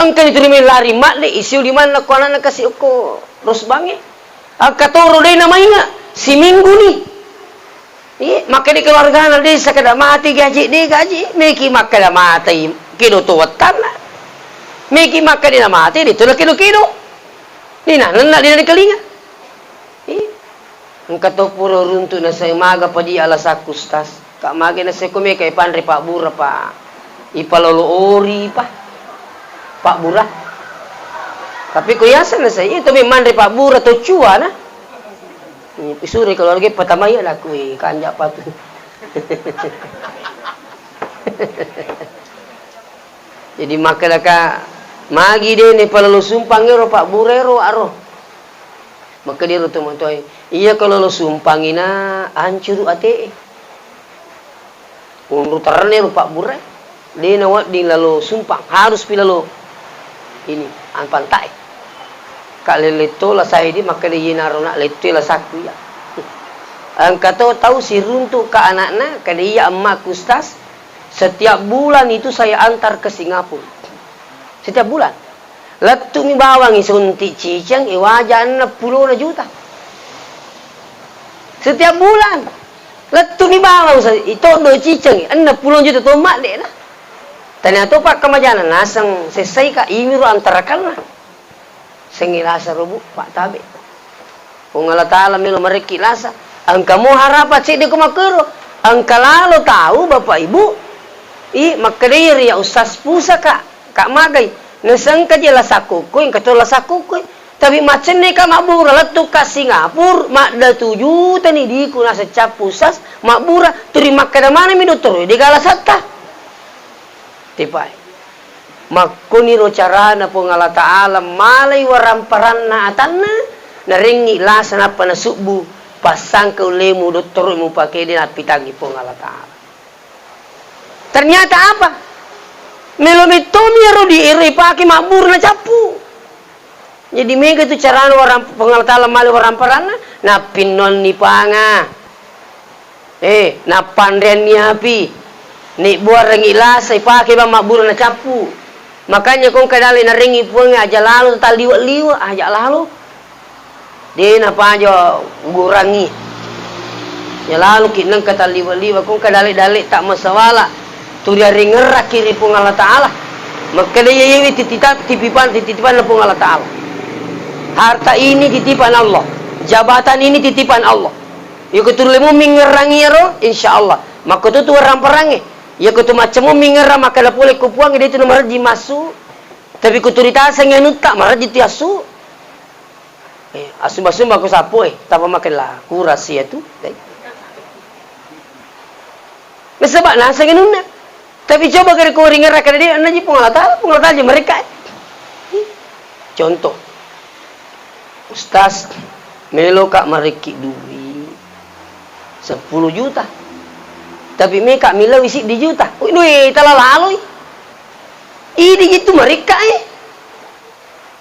Engkani tuli mai lari madde, isio limanna ko anakna kasi okko rosbangnge. Engka toro de namainga, siminggu ni. Iya, makkeda keluargana de sakeda mate gaji, de gaji. Meki makkeda mate, kedo to wattanna. Meki makkeda mate, de to na kedo-kedo. Ni nanenna de na dikalinga. Iya. Engka to pura runtu naseng maga padi alasakku, Ustaz. Ka maga naseng ko meka ipanre Pak Bura, Pak. Ipalolo ori, Pak. Pak Bura. Tapi ko yaseng naseng, iya to manre Pak Bura to cuana. Isure keluarga pertama iya laku, eh, kanja patu. Jadi makkedaka, magi de ne palolo sumpang ero Pak Bura ero aro. Makkediro tomatoae, iya ko lolo sumpangi na ancuru ate e. Unru terrene ro Pak Bura e. De na wedding lalo sumpang, harus pi lalo ini, ampantae. Ka lele to la sae di makkeda iye naro na lettu la sakku iya. Engka to tau siruntu ka anakna, kada iya emmakku Ustaz, setiap bulan itu saya antar ke Singapura. Setiap bulan. Lettu'mi bawangngi suntik ciceng, iwaja enneng pulona juta. Setiap bulan. Lettu'mi bawang sa-, itoddo ciceng, enneng pulona juta to madde'na. Tania to pakkamajana, naseng sessai ka, imiro antarakanna. Sengngi lasa robu, Pak Tabe. Puang Allah Ta'ala melo marekki lasa. Engka mo harapa cedde ko makkero. Engka lalo tau Bapak Ibu. I, makkedai ri ya Ustaz Pusa, Kak. Kak magai. Nasengka je lasa kokkoe, engka to lasa kokkoe. Tapi macenne ka mabbura lettu ka Singapur, madda tujuta ni diku nasa cappu Ustaz, mabbura, turi makkeda maneng mi dottoro, de gala satta. Tipai. Makkoniro carana Puang Allah Ta'ala malai waramparanna atanna, narengngi lasa nappa nasubbu, passangka ullemu dottoro mupake de nappitangngi Puang Allah Ta'ala. Ternyata apa? Melo mettomi ero di ero ipake mabburu na cappu. Jadi mega tu carana warang-, Puang Allah Ta'ala malai waramparanna, nappinnoanni panga. Eh, nappanreanni api. Nibbuarengngi lasa, ipake bang mabburu na cappu. Makanya kong kadale narengngi Puang aja lalo talliwe-liwe, aja lalo. De napaja ugurangngi. Ya laluki nengka talliwe-liwe, kong kadale-dale tak masawala. Turi aringerraki ri Puang Allah Ta'ala. Makkeda iya, iya, titita-, tipipan-, titipan Puang Allah Ta'ala. Harta ini titipan Allah. Jabatan ini titipan Allah. Iya ko tuli mummi ngerrangi iyaro, insya Allah. Makko tu tu warang-parangnge. Iya ko tu macca mummi ngerrang makkeda pole ko Puang, de tu namarejji massu. Tapi ko turi tasengngi anutta, marejji tu assu. Eh, assumba-sumba ko sappo, eh, tapa makkeda kurang sia tu. Dai. Nasaba naseng anunna. Tapi coba kare ko ringerrang kada de, annaji Puang Allah Ta'ala, Puang Allah Ta'ala je marekka. Contoh, Ustaz, meloka marekki dui seppulo juta. Tapi meka millau siddi juta. Wih, dui tala laloi. Idi jitu marekka e.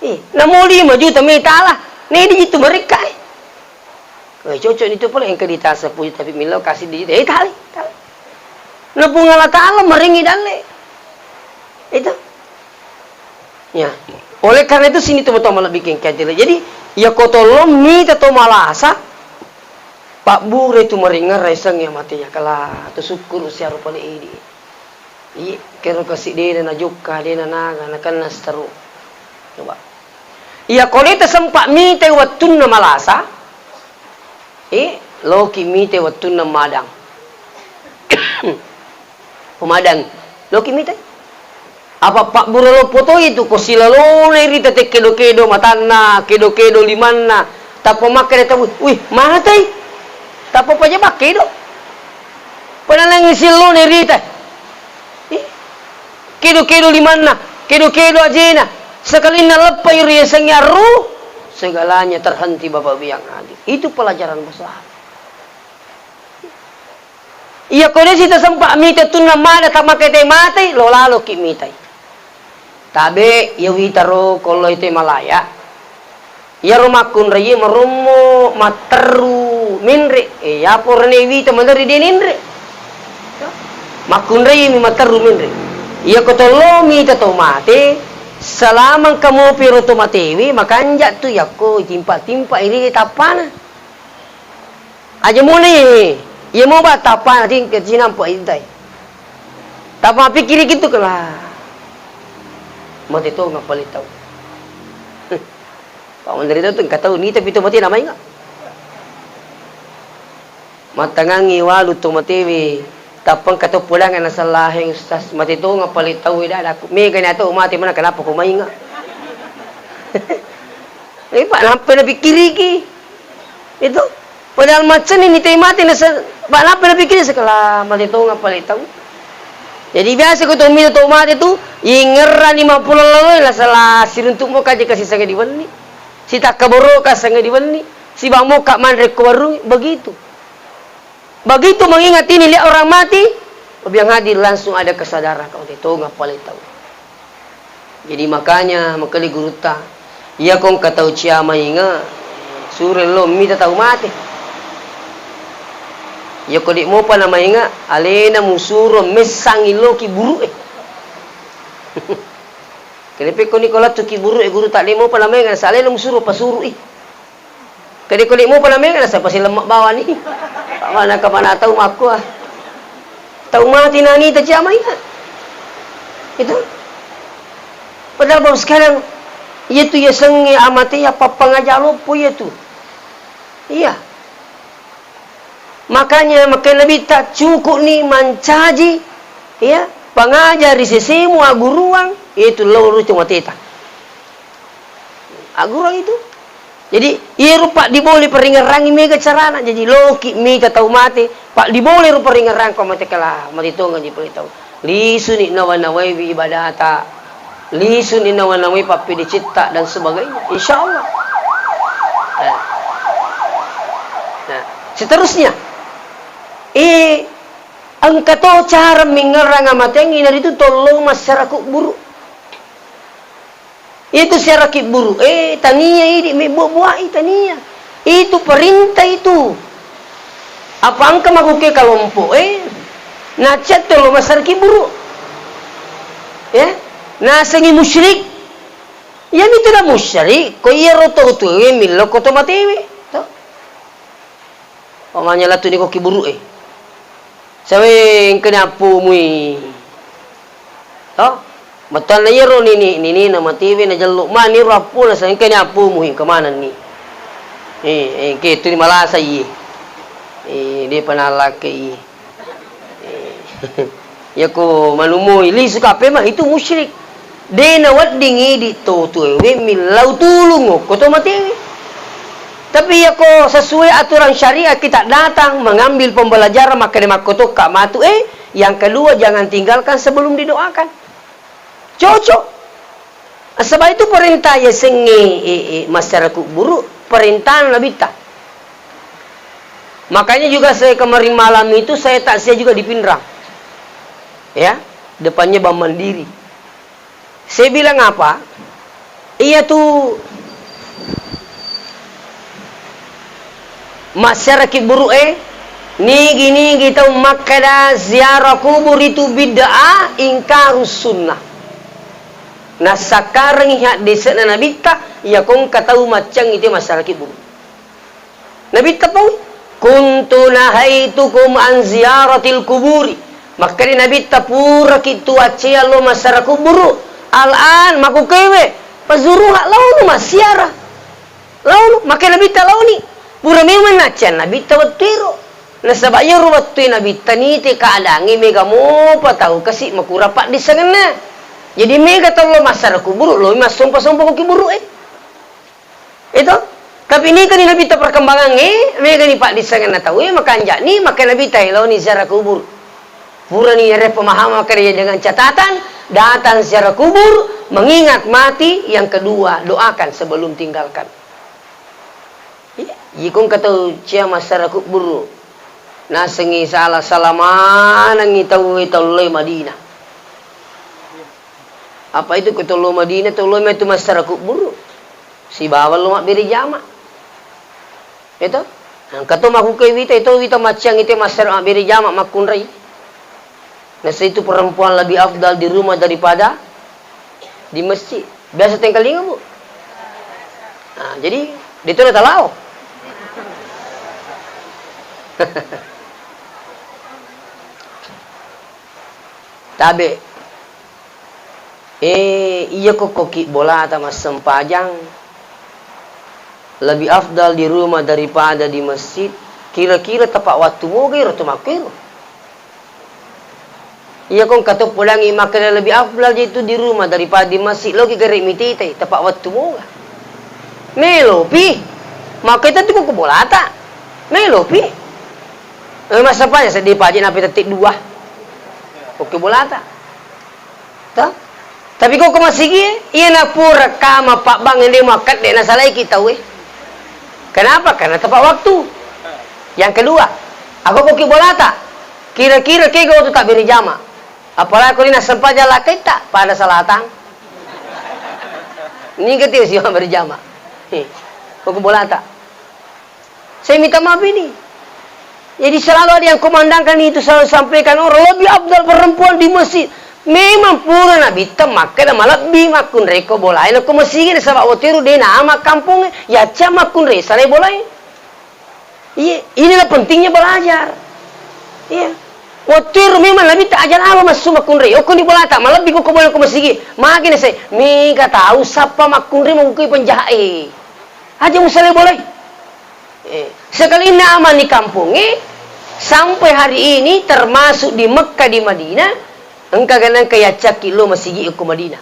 Eh, namo lima juta metala. Nedi jitu marekka e. Weh, cocok ni tu pole engka di tasa puji tapi millau kasi di, eh, tali, tali. Na Puang Allah Ta'ala maringi dalle. Itu. Ya. Oleh karena itu sini tu betul malah bikin kajian. Jadi, ya ko tolong mita to malasa, Pak Bure tu maringa raiseng ya mate ya kala tu syukur siaru pale idi. Iya, kero kasi dena na jokka, dena naga, nakenna stroke. Coba. Iya, ko de tasempa mitai wettunna malasa, eh, loki mitai wettunna madang. Pemadang. Loki mitai. Apa Pak Bura loppo to itu, ko silalona ri tete kedo-kedo matanna, kedo-kedo limanna. Tappa makkeda tau, "Wih, matai." Tappa paja pakkedo. Penalengngi sillone rita. Ih. Kedo-kedo limanna, kedo-kedo ajena. Sekalinna leppai ri yasengnge arru, segalanya terhenti Bapak Biang Hadir. Itu pelajaran besar. Iya ko de sita sempa mita tunna mada tamakete matai, lo laloki mitai. Tabe, iya witaro ko loi te malaya. Iyaro makkunrai marommo matteru menre. Eh, yapo rene wita maderri de nenre. Makkunrai mi matteru menre. Iya ko tollo mita to mate, selama engka mopi ro to matewe, makanja tu yakko timpa-timpa iri tappana. Aja mulai, iya mau ba tappana tingke sinampa intai. Tappa pikkiri kitu kala. Mate tonga pale tau. Pak menderita tu engka tau ni tapi to mate namai enggak? Mattangangi walu to matewe. Tappa engka to pulangan nasallaheng Ustaz. Mate tonga pale tau ida daku. Mega ni atau mate mana kenapa ko mainga? Eh, Pak, nampa napikkiriki. Itu. Padahal maccenni ni tei mate nasa-, Pak, nampa napikkiri sekala mate tonga pale tau. Jadi biasa ko to mita to mate tu, ingerrani mappulo lalo, nasala siruntuk mo kaje kasi sange diwenni. Sitakka boro ka sange diwenni. Sibang mo ka manre ko warung, begitu. Begitu mengingat ini, lihat orang mati, Biang Hadir langsung ada kesadaran, kau te tonga pale tau. Jadi makanya makali gurutta, iya ko engka tau cia mainga, suro lo mita tau mate. Iya ko de mopa na mainga, alena musuro messangi loki buru e. Kene pekko ni ko lattu ki buru e guru tak de mopa na mainga, sa alena musuro pasuru i. Kede ko de mopa na mega nasaba silemma bawani. Mana kemana tau makkua. Tau mati nani ta cia mainga. Itu. Padahal baru sekarang iya tu iya sengnge amate iya pappangaja loppo iya tu. Iya. Makanya makkeda Nabitta cukup ni mancaji iya pangaja ri sesemu agguruang, iya tu lao ri to mateta. Agguruang itu. Jadi, iyaro paddibole paringerrangi mega carana. Jadi, loki mita tau mate, paddibole ro paringerrang ko mate kala, mate tonga ji pole tau. Lisuni nawa-nawai wi ibadata, lisuni nawa-nawai pappedecitta dan sebagainya. Insya Allah. Nah. Nah, seterusnya. Eh, engka to cara mengerrang amatengi naritu tollo masyarakat buruk. Itu siara kibburu, eh, tania idi mebbuaq-buaq i tania. Itu perintah itu. Apa engka makuke kalompo, eh, nacetto lo masara kibburu. Ya, nasengi musyrik. Iya mitu na musyrik, ko iya ro to tuwe millo ko to matewe. To. Pamanya latu ni ko kibburu, eh. Sawe engkani appumui. To? Mattanna iyaro nini, nini na matiwi na jellu. Mani ro appuna sa engkani appumui, engka manenni. Eh, eh, engke tu ni malasa iye. Eh, de panalake iye. Eh. Yako manumui lisu kape ma itu musyrik. De nawedding idi to tuewe millau tulung okko to matewe. Tapi yako sesuai aturan syariat kita datang mengambil pembelajaran makkeda makkotokka matu, eh, yang kedua jangan tinggalkan sebelum didoakan. Cocok. Nasaba itu perintah yasengnge, eh, eh, masyarakat buruk, perintah Nabitta. Makanya juga saya kemarin malam itu saya takziah juga di Pinrang. Ya, depannya Bank Mandiri. Saya bilang apa? Iya tu masyarakat buruk, eh, nigi-nigi tau makkeda ziarah kubur itu bid'ah, ingkarus sunnah. Nassakkarengngi haddese'na Nabitta, iya kongka tau maccang itu masyarakat buruk. Nabitta pau, "Kuntu nahaitukum an ziyaratil kuburi." Makkeda Nabitta, "Puraki tuaccea lo massara kuburu. Al-an, makukewe, fazuruha, launu massiara." Launu, makkeda Nabitta, "Launi." Pura memang naccea Nabitta wettuero. Nasaba iyaro wettue Nabitta nite keadaangnge mega mopa tau kasi makura paddissengenna. Jadi mega tau lo massara kuburu, lo massompa-sompa ko kiburu'e. Itu Tapi nikani Nabitta perkembangangnge, megani paddissengenna tauwe, makanja'ni, maka Nabitta eloni ziarah kubur. Purani yare pemahaman makkeda, dengan catatan, datang ziarah kubur, mengingat mati, yang kedua, doakan sebelum tinggalkan. Iya, iko engka tau cia massiarah kuburu. Nasengngi sala-sala manengngi tauwe tau loe Madinah. Apa itu ko tau lo Madinah, tau lo metu massiarah kuburu. Sibawa lo mabbere jama. Eto? Engka to makkuke wita, eto wita macciang ite massiarah mabbere jama makkunrai. Nasa itu perempuan lebih afdal di rumah daripada di masjid. Biasa tengkalinga, Bu? Nah, jadi, de' tu natalao. Tabe. Eh, iya ko koki bolata massempajang. Lebih afdal di rumah daripada di masjid. Kira-kira tepat waktu moga iro tu makkero. Iya ko engka to podangngi makkeda lebih afdal je tu di rumah daripada di masjid, loki gare mititai tepat waktu moga. Melopi. Makkeda tu ko bolata. Melopi. Eh, massempajang seddi paje napi tetti dua. Oke bolata. Toh? Tapi ko ko masigi, iya na pura kama pabbang ende makkedde nasalaiki tauwe. Kenapa? Karena tepat waktu. Yang kedua, aku koki bolata. Kira-kira kega waktu tak beri jama. Apalagi ko ini sempajang lakaitta pada salatang. Niga tio siwa beri jama. Heh. Koki bolata. Saya minta maaf ini. Jadi selalu ada yang kumandangkan itu selalu sampaikan orang lebih afdal perempuan di masjid. Memang pura Nabitta makkeda malebbi makkunrai ko bolae ko masigi nasaba watiru de nama kampung ya ca makkunrai salai bolae. Iya, inilah pentingnya belajar. Iya. Watiru memang Nabitta ajar Allah masuk makkunrai. Okko ni bolata malebbi ko bolae ko masigi. Magi nasai mega tahu sapa makkunrai mengukui penjahat. Aja musalai bolae. Eh, sekali nama ni kampongnge, sampai hari ini termasuk di Mekah, di Madinah, engka ganang ke yaccakki lo masigi ko Madinah.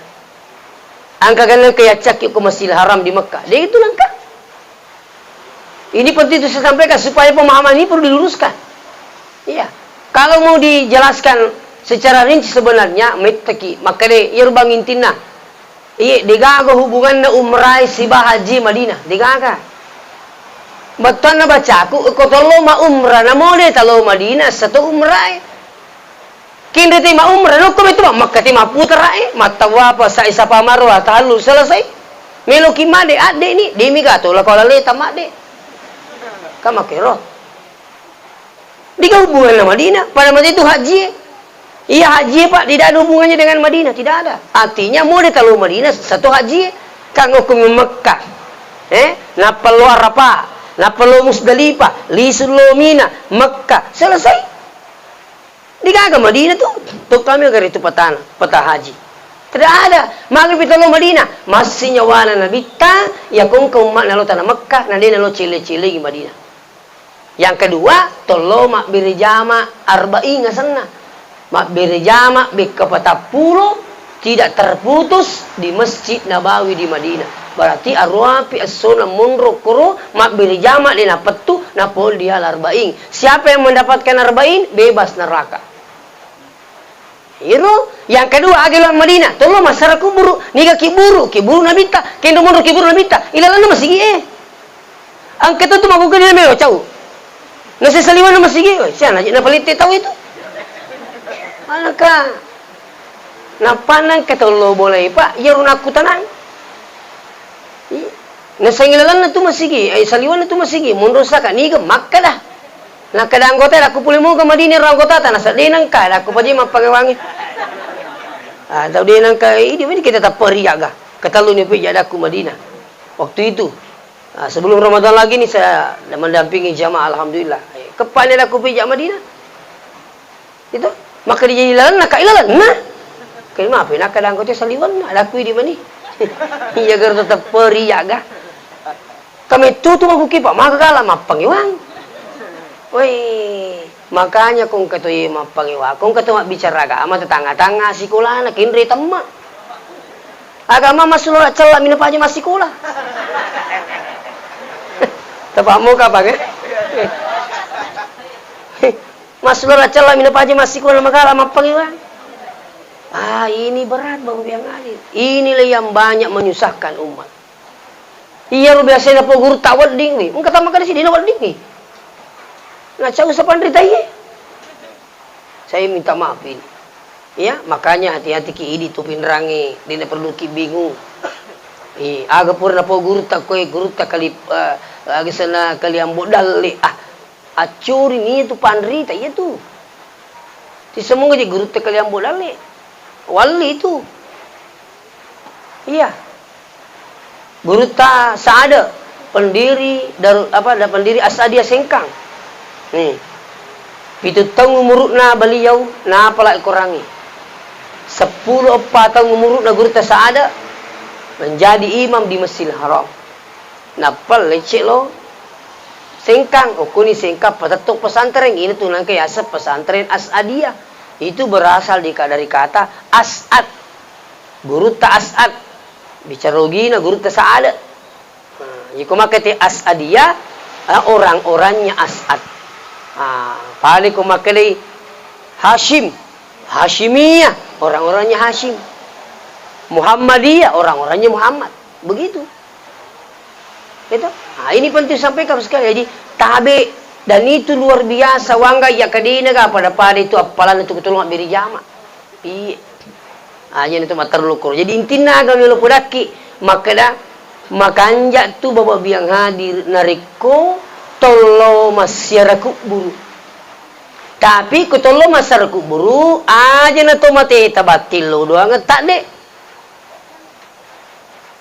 Engka ganang ke yaccakki ko Masjidil Haram di Mekah. Dia itu langka. Ini penting itu saya sampaikan supaya pemahaman ini perlu diluruskan. Iya. Kalau mau dijelaskan secara rinci sebenarnya, metteki, maka de, iya rubang intinna. Iye, degaga hubunganna umrae siba haji Madinah, degaga. Bettuanna bacaku, ko tollo ma umrah, namo de talo Madinah, sato umrae. Kinre te ma umrah, nokko metu ma Makkah te ma putara e, mattawapa, sa'i Safa Marwah, tahallul, selesai. Meloki made, adde ni, demi gato, lako laleta made. Kamakero. Degaga hubunganna Madinah, pada masa itu haji. Iya haji, Pak, tidak ada hubungannya dengan Madinah, tidak ada. Artinya, mau dia tahu Madinah, satu haji, kan hukum Mekah. Eh, nappa lo Arafah, nappa lo Musdalifah, lisu lo Mina, Mekah, selesai. Degaga Madinah tu, tu kami agar itu petana, peta haji. Tidak ada. Maghrib itu lo Madinah, masih nyawana Nabitta, ya kongka umma'na lo tanah Mekah, na dena lo cile-cile di Madinah. Yang kedua, tollo mabbere jama arba'in asenna. Mabbere jama bekka patappulo tidak terputus di Masjid Nabawi di Madinah. Berarti aruapi essona monro koro mabbere jama de napettu napoli di al arba'in. Siapa yang mendapatkan arba'in? Bebas neraka. Iro, yang kedua, aga lao Madinah, tollo massiarah kuburu, niga kiburu, kiburu Nabitta, kenro monro kiburu Nabitta, ilalenna masigi e. Engka tu tu makkukani melo cau. Nasi saliwanna masigi, oi, siana je napalitte tau itu. Anaka, napannang ke tollo bolai, Pak, iyaro nakkutanang. Iya. Nasengngi lalenna tu masigi, eh, saliwenna tu masigi, monro saka niga makkeda. Nakkeda anggota, "Dakku pole moga Madinah ro anggotata," naseddena engka, dakku paje mappangewangi. Ah, tau de nengka, eh, idi, ini kita tapperi aga. Ketellu ni pija dakku Madinah. Waktu itu. Ah, sebelum Ramadan lagi ni saya mendampingi jamaah, alhamdulillah. Eh, keppani dakku pija Madinah. Itu, maka dijadi lalenna, ka ilalenna. Kai mape, naka dangko te saliwenna, ada kui di mani. Iya, garo tetep peri, ya, ga. Kami tutu maku kipa, maka kala mappangewang. Woi, makanya kong keto ye mappangewang, kong keto mabbicara agama tetangga-tangga sikolana, kenre temma. Agama massulo cella mina paja massikola. Tepammu kapang, eh? Maslora cella mina paja massikola magala mappangi wae. Ah, ini berat, Bapak yang hadir. Inilah yang banyak menyusahkan umat. Iyaro biasana po gurutta wedding wi, engka tamakkeda sidina wedding wi. Nacau sapanrita iye. Saya minta maaf ini. Ya, makanya hati-hati ki idi tu pinrangi, dina perlu ki bingung. Eh, aga pura napo gurutta koe, gurutta kali, eh, aga sana kali ambo dalle. Ah, accuri ni tu panrita iya tu. Tisemung je gurutta kali ambo dalle. Walli tu. Iya. Gurutta Sa'ada, pendiri Daru-, apa, da-, pendiri As'adiyah Sengkang. Nih. Pitu taung umuru'na beliau, napala korangi. Seppulo eppa taung umuru'na gurutta Sa'ada, menjadi imam di Masjidil Haram. Nappa lecce lo Sengkang, okkoni Sengkang patetto pesantren, ini tu nangka yaseng pesantren As'adiyah. Itu berasal di ka-, dari kata As'ad. Gurutta As'ad, bicara ogina gurutta Sa'ada. Nah, iko makkeda As'adiyah, eh, orang-orangnya As'ad. Ah, paling ko makkedai Hashim, Hashimiyah, orang-orangnya Hashim. Muhammadiyah, orang-orangnya Muhammad. Begitu. Itu. Nah, ini penting sampaikan sekali. Jadi, tabe dan itu luar biasa. Wangga iya kadena ga pada-pada itu appalanna tu kutulung mabbere jama. Iya. Aja itu matteru lukuro. Jadi intinna aga melo podakki makkeda makanja tu Bapak biang hadir narekko tollo massiara kubburu. Tapi ko tollo massiara kubburu, aja na to mate tabattillo doang tadde.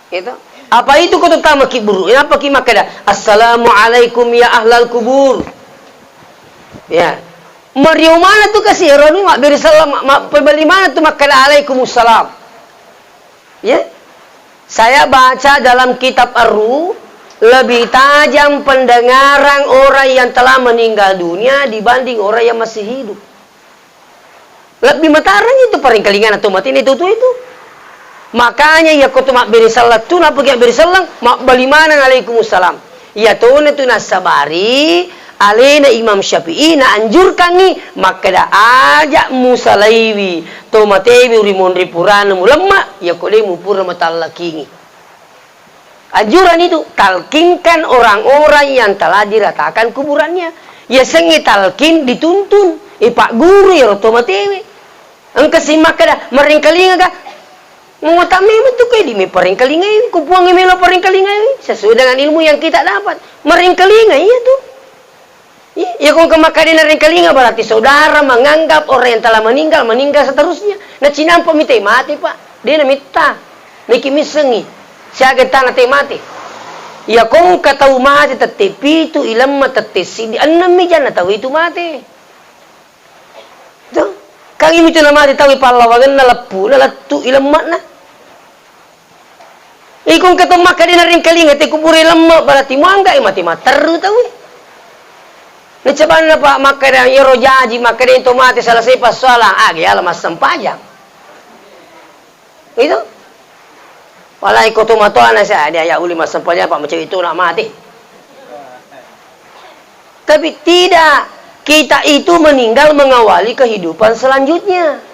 Gitu. Apa itu ko tama ki buru? Nappa ki makkeda, "Assalamualaikum ya ahlal kubur." Ya. Mario mana tu kasi eroni mabbere salam, ma-, ma-, pebali mana tu makkeda alaikumussalam. Ya. Saya baca dalam kitab Ar-Ruh, lebih tajam pendengaran orang yang telah meninggal dunia dibanding orang yang masih hidup. Lebbi matareng itu parengkalingana to matena itu tu itu. Makanya iya ko to mabbere sallang tu, nappa ki mabbere sallang, mabbali maneng alaikumussalam. Iya tona tu nassabari alena Imam Syafi'i naanjurkangngi makkeda aja musalaiwi to matewi uri monri purana mulemma, iya ko de mupura matallakingi. Anjuran itu, talkinkan orang-orang yang telah diratakan kuburannya. Yasengnge talkin dituntun, ipagguru iyaro to matewe. Engka si makkeda, "Marengkalinga ga?" Mengutami betul ke di parengkalingai, ku puang melo parengkalingai, sesuai dengan ilmu yang kita dapat. Marengkalinga iya tu. Iya, iya, ko engka makkeda narengkalinga, berarti saudara menganggap orang yang telah meninggal, meninggal seterusnya. Nacinampa mi te mate, Pak. De namitta. Meki missengi. Siaga tana te mate. Iya, ko engka tau mate tette pitu, ilemma tette sidi, ennem mi janna tau itu mate. Tuh. Kang imi tu namate tau pallawangenna, leppuna, lettu, ilemmana. Iko engka to makkeda narengkalinga te kubure lemme, berarti muangga e mate matteru tau e. Nacabanna pa makkeda iyaro jaji makkeda to mate selesai passalang, agi ala massempajang. Itu. Walai ko to matoana sa dia ya uli massempajang pa macewi to na mate. Tapi tidak, kita itu meninggal mengawali kehidupan selanjutnya.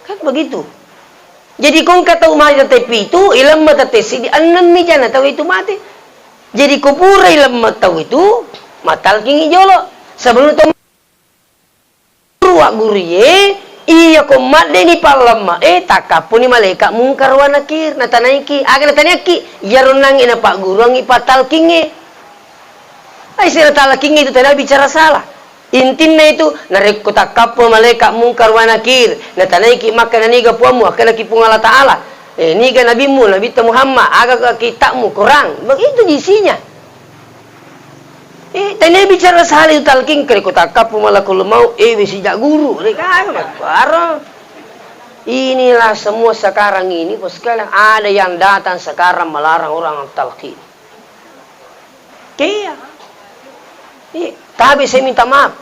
Kan begitu. Jadi ko engka tau mate tette pitu, ilemma tette sidi, ennem mi janna tau itu mate. Jadi ko pura ilemma tau itu, matalkingi jolo. Sebelum to guru, wa guru ye, iya ko maddeni pallemma e, takkappuni malaika Mungkar wa Nakir, natanaiki, aga natanaiki, iyaro nangnge napagguruangngi patalkingnge. Ai sira talaking itu tena bicara salah. Intinna itu, narekko takkappo malaika Mungkar wa Nakir, natanaiki makkeda niga puammu, akkedaki Puang Allah Ta'ala. Eh, niga nabimmu, Nabitta Muhammad, aga kitabmu, Quran. Begitu isinya. Eh, tena bicara salah itu talking, narekko takkappo malakul maut, eh, wesi jagguru, rek, ah, makkaro. Inilah semua sekarang ini, Bos sekalian, ada yang datang sekarang melarang orang talking. Iya. Iya, tapi saya minta maaf.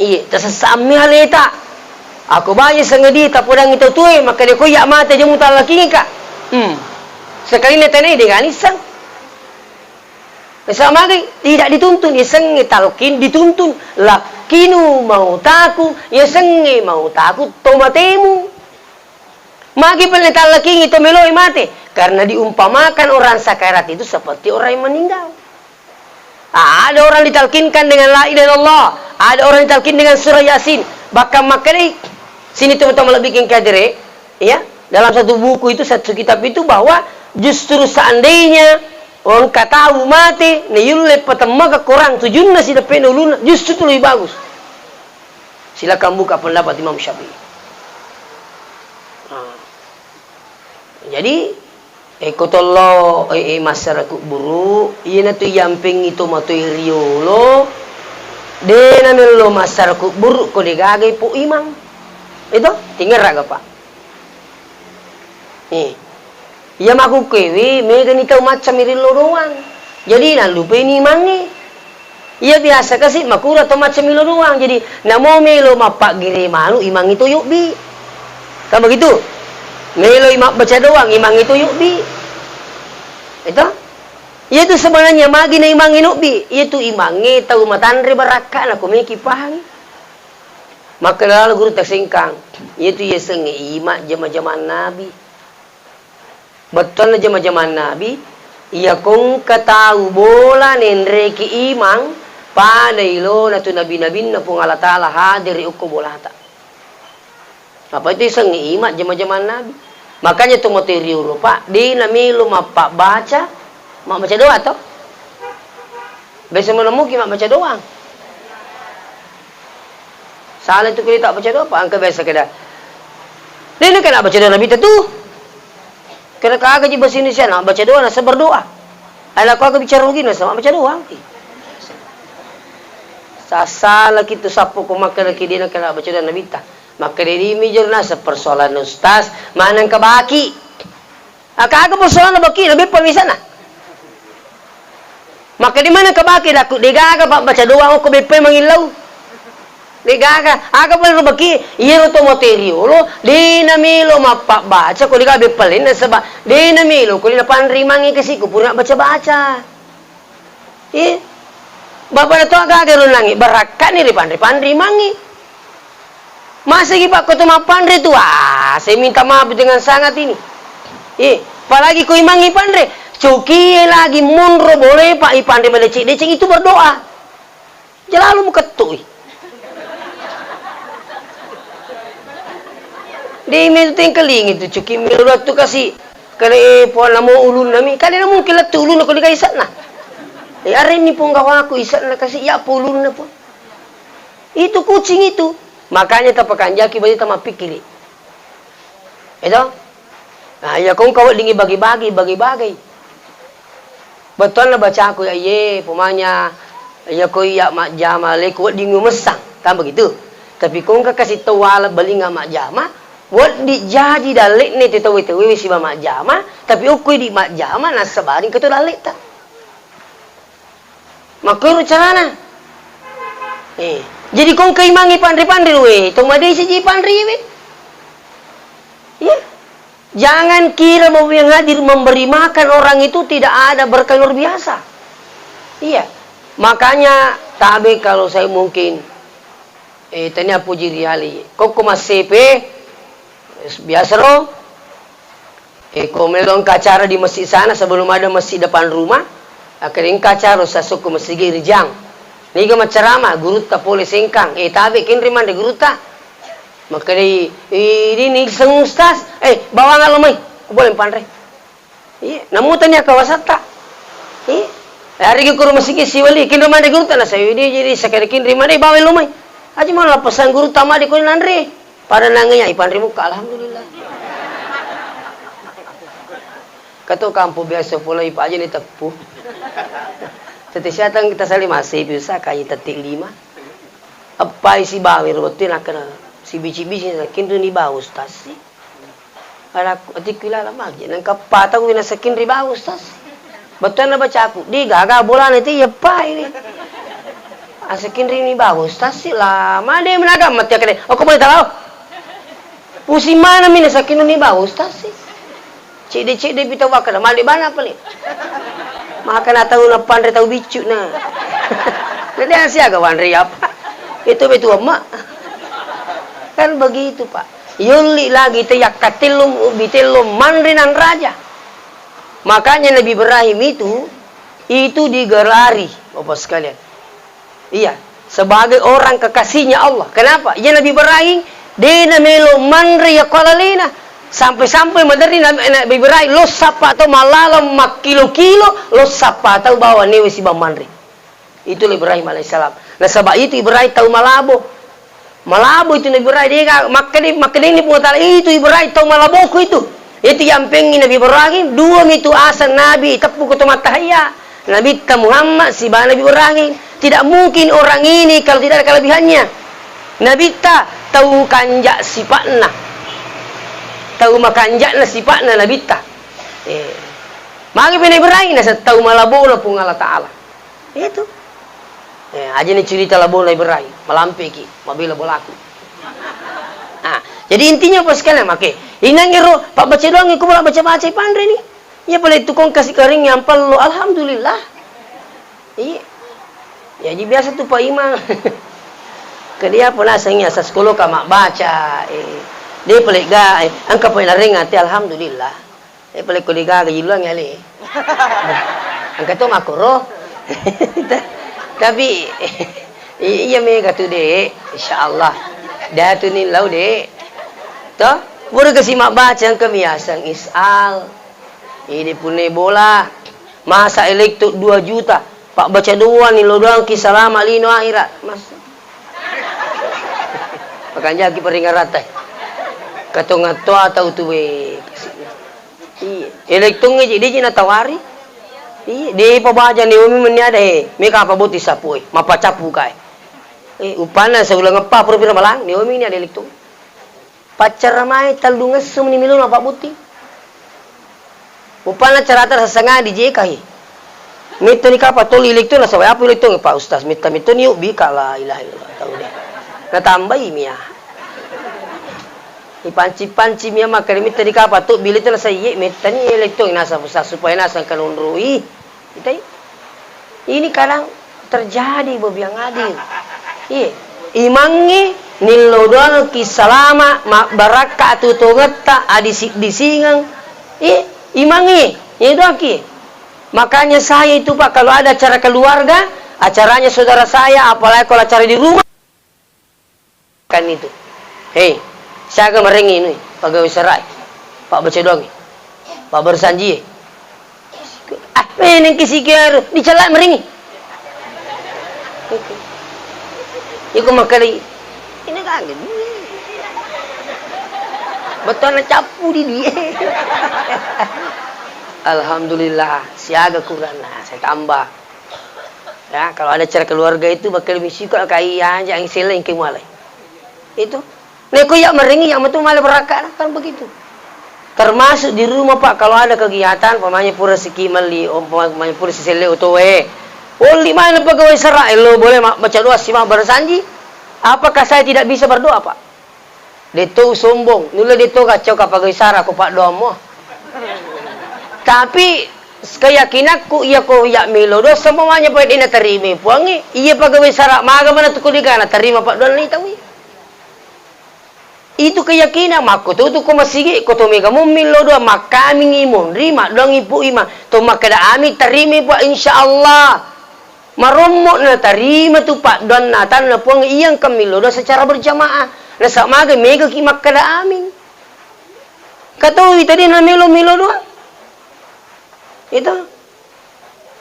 Iya, tasessammi aleta. Ako baje sengedi tapodangi tau tue, makkeda ko iya mate aja mutallakingika. Hmm. Sekalina tenai de ganisseng. Sama magi tidak dituntun, yasengnge talqin dituntun. Laqqinu mautaku, yasengnge mautaku tomatemu. Magi pelle tallaqingi to meloi mate? Karena diumpamakan orang sakarat itu seperti orang yang meninggal. Ada orang ditalkinkan dengan la ilaha illallah, ada orang ditalkin dengan surah Yasin. Bahkan makkedai sini teman-teman lebih hadere, ya, dalam satu buku itu, satu kitab itu, bahwa justru seandainya engka tau mate, nayulle patemmaka Quran tujunna sideppena ulunna, justru itu lebih bagus. Silakan buka pendapat Imam Syafi'i. Nah. Jadi, eh, ko tollo, eh, eh, massara kubburu, iyanatu iyampengngi to matoi riolo, de namello massara kubburu ko degaga ipo imang. Itu, tingerraga, Pak. Nih. Iya makkukkuewe, megani tau macca mirillo doang. Jadi, nallupaini imangnge. Iya biasa kasi makura to macca milo doang. Jadi, namo melo mappaggere manu imangnge to yobbi. Kan begitu? Meloi mabbaca doang imangnge to yobbi. Itu? Iyatu sebenarnya magi na imangnge nobbi. Iyatu imangnge tau matanre barakka'na ko meki pahangi. Makkeda lalo guru tasengkang, iyatu yasengnge ima jama-jamang nabi. Bettuanna jama-jamang nabi, iya ko engka tau bola nenreki imang, pada ilona tu nabi-nabinna Puang Allah Taala hadere okko bolata. Apa itu yasengnge ima jama-jamang nabi. Makanya to materi riolo, Pak, de namelo mappabbaca, mabbaca doa to. Biasa menemuki mabbaca doang. Salah itu kita baca doa, Pak, engka biasa keda. De nakkeda baca doa Nabitta tu. Kena kaga ji bahasa Indonesia, na baca doa, nasa berdoa. Ai lako aga bicara rugi, nasa baca doang. Sasala kitu sappo ko makkeda ki de nakkeda baca doa Nabitta. Makkeda di mijur nasa persoalan ustaz, maneng kabaki. Aga-aga persoalanna baki, na beppa misalna. Maka di mana kabaki daku, degaga pabbaca doang okko beppa mangillau. Degaga, aga pale baki, iyaro to materi riolo, de namelo mappabbaca ko degaga beppa lainna, saba de namelo ko de napanre imangnge kasi ko pura baca-baca. Eh, bapa na to aga-aga ro nangi, barakkani ripanre-panre imangnge. Masegi Pak ko to mappanre tu, ah, saya minta maaf dengan sangat ini. Eh, apalagi ko imangnge panre, cokie lagi monro boleh Pak ipanre madeceng-deceng itu berdoa. Jalalu mukettu i. De mi tu tengkalingi tu coki melo tu kasi. Kale, eh, puang namo ulunna mi. Kale na mungkin lettu ulunna ko diga isa'na. Eh, arenni punggawaku isa'na kasi, iya po ulunna po. Itu kucing itu. Makanya tapakanjaki baju tamappikiri. Itu? Nah, iya ko engka weddingngi bagi-bagi, bagi-bagi. Bettuanna bacaku iya, iye, pomanya iya ko iya majjama le ko wedding umessang, kan begitu. Tapi ko engka kasi tau wala balinga majjama, wedding jaji dalle'ne te tau-tauwe siba majjama, tapi okko idi majjama nassabari engka to dalle'ta. Makkoro carana. Eh, jadi ko engka imangngi panre-panre we, to madeceng ji panre we. Iya. Jangan kira bahwa yang hadir memberi makan orang itu tidak ada berkah luar biasa. Iya. Makanya tabe kalau saya mungkin Eh, tania puji riali. Kokko massepe, biasa ro. Eh, ko melo engka acara di masjid sana, sebelum ada masjid depan rumah, akhirnya engka acara sasukku masigi rijang. Niga macerama, gurutta pole sengkang. Eh, tabe kenri mande gurutta. Makkedai, "Ini ni seng ustaz." "Eh, bawang lo mai. Boleh panre." Iya, namu tania kawasatta. Iya. Yarigi kuru masigi siwali, kinro mande gurutta na sawi di, jadi sakali kinri mande bawel lo mai. Aja mau lapasan gurutta made ko nanre. Pada nangaya ipanre muka, alhamdulillah. Kato kampo biasa pulai pa aja ni teppu. Tete siatang kita sali masih bisa kaji tetik lima. Appai sibawa ro wettu nakkeda sibici-bici, kinruni bawa ustaz si. Anakku, atikku ilala magi, nengka patau wina sakinri bawa ustaz si. Bettuanna bacaku, di gaga bolana ti iyappai ni. Asakinrini bawa ustaz si, lama de menaga mati akkeda, okko boleh talau. Pusing mana mina sakinruni bawa ustaz si. Cedde-cedde pi tau wakkeda, male bana pale. Maka na tau napanre tau biccu na. Na de' siaga wanre apa? Itu betu amma. Kan begitu, Pak. Yolli lagi te yakkatellu, bitellu manre nanraja. Makanya Nabi Ibrahim itu, itu digelari, Bapak sekalian. Iya, sebagai orang kekasihnya Allah. Kenapa? Iya Nabi Ibrahim, de' namelo manre yakko alalena. Sampai-sampai maderri Nabi, Nabi Ibrahim, lo sappa tau mallaleng makkilo-kilo, lo sappa tau bawang newe siba manre. Itulah Ibrahim alaihissalam. Nasaba itu Ibrahim tau malabo. Malabo itu Nabi Ibrahim, de' ga, makkeda, makkedani Puang Ta'ala, itu Ibrahim tau malaboku itu. Itu yampengngi Nabi Ibrahim, dua mi tu aseng Nabi, teppu ko to mattahayya. Nabitta Muhammad siba Nabi Ibrahim. Tidak mungkin orang ini kalau tidak ada kelebihannya. Nabitta tau kanja sipa'na. Tau makanja'na sipa'na Nabitta. Eh. Magi Nabi Ibrahim naseng tau malabona Puang Allah Ta'ala. Itu. Eh, aja ni cerita labona Ibrahim, malampeki, mabela bolaku. Nah, jadi intinya apa sekalian, make. Inang ero, pabbaca doang, iko malah baca-baca panre ni. Iya pale tukang kasih kering yang perlu, alhamdulillah. Iya. Jadi biasa tu Pak Imam. Ke dia pun asengnya, sa sekolah ka mak baca, eh. Dia pelik ga, eh. Angka pale nareng ati, alhamdulillah. Eh, pale ko degaga jiluang ale. Engka to makkoro. Tapi, i-, iya mega tu, Dek. Insyaallah. Datu ni lau, Dek. To? Pura kasi mabbaca engka mi yaseng isal. Ini pune bola. Masa elektro dua juta. Pabbaca doang ni lo doang ki salama lino akhirat. Mas. Makanjaki peringarata. Katongattoa tau tu we. Iya, elektong e je, de' je natawari. Iya, de' pabaja neomi menni ada, he. Meka apa boti sapu, eh. Mapacappu kae. Eh, upana seuleng eppa pura pira malang, neomi ni ada elektong. Paccara mai tellung esso meni melo mapabbuti. Upana carata sesengah di jeka, he. Metta ni kapa toli elektong, nasaba apa elektong, Pak Ustaz? Metta, metta ni yuk bika, la ilaha illallah, tau deh. Natambai mia. Ipanci-panci mia makkeda metta di kapa tu bili tu nasaiye metta ni elektong nasa susah supaya nasa kanunrui. Itai. Ini kadang terjadi, Bobi yang adil. Iya. Imangnge nillo doang ki salama, mabbarakka tu tongetta, adisi-disingeng. Iya, imangnge, ini doang ki. Makanya saya itu, Pak, kalau ada acara keluarga, acaranya saudara saya, apalagi kalau acara di rumah, kan itu. Hei, siaga marengngi ini, pegawai sara'i. Pak baca doang. Pak bersanji. Ah, meneng ki siki ero, dicella marengngi. Iko makkeda, ini kaget. Betul na cappu di dia. Alhamdulillah, siaga Quran, nah, saya tambah. Ya, kalau ada acara keluarga itu bakal misi kok kai aja yang sela yang kemale. Itu. Neko ya meringi yang metu male berakak, nah, kan begitu. Termasuk di rumah, Pak, kalau ada kegiatan, pamanya pura siki meli, om, pamanya pura siselle otoe. Oli mana pegawai sara, elo boleh ma-, baca doa, simak bersanji. Apakah saya tidak bisa berdoa, Pak? Detto sombong, nulle detto kacau ka pegawai sara ko paddoammo. Tapi keyakinanku iya ko iya melo doa, semuanya pole de' naterima puangnge, iya pegawai sara maga mana tu ko dega naterima paddoanna tau. Itu keyakinan, makko tu tu ko masigi, ko to mega mummi lo doa, makkamingi monri, maddoangi pu ima, to makkeda amin terima pua insyaallah. Marommo natarima tu paddoanna atanna Puang iya engka millo doa secara berjamaah. Nasaba maga megaki makkeda amin. Kataui tadi namelo-melo doa. Itu.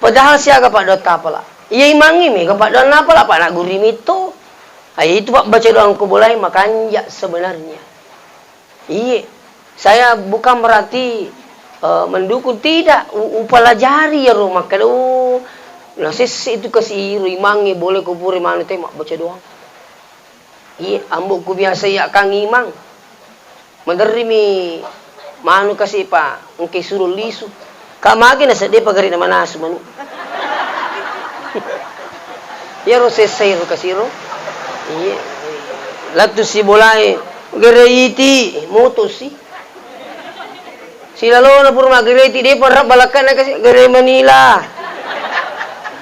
Padahal siaga paddoatta apala. Iya imangngi mega paddoanna apala, Pak, naggurimi to. Ayo itu, Pak, baca doa engko bolai makanja sebenarnya. Iye, saya bukan berarti, eh, mendukung, tidak. U-, upelajari iyaro makkeda, oh, nasesse itu kasi iro imangnge boleh ko pura manu te mabbaca doang. Iye, ambo'ku biasa iya kang imang. Maderrimi manu kasi pa engke suro lisu. Ka magi nasedde pagari na manasu manu. Iyaro sessai ro kasiro. Iya. Lattu si bolae, gere iti, moto si. Silalona pura magere iti, depa rap balakana kasi, gere Manila.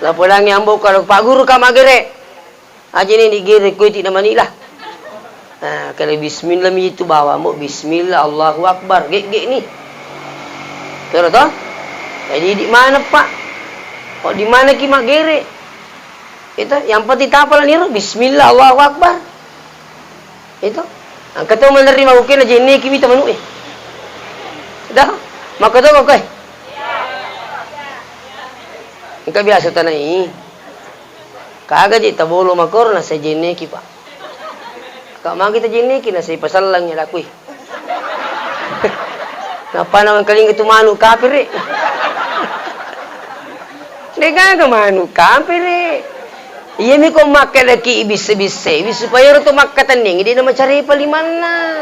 Napodangngi ambo, kalau Pak Guru ka maggere. Aja ni digere kue tidak manilah. Nah, kalau bismillah mi itu bawa mo, bismillah, Allahu Akbar. Gek-gek ni. Terus toh? Jadi di mana, Pak? Kok di mana ki maggere? Itu yang penting tapal niro, bismillah, Allahu Akbar. Itu. Engka to menerima ukena jenneki mita manu'e. Dah, maka to kok, eh. Engka biasa tanai. Kaga ji tabolo makoro na sejenneki, Pak. Kak magi tajenneki na sai pasallang ya lakui. Napana mengkalinga tu manu kapiri. Degaga manu kapiri. Iya mi ko makkedaki bisse-bisse, supaya ro to makkatenning, dia nama cari palimanna.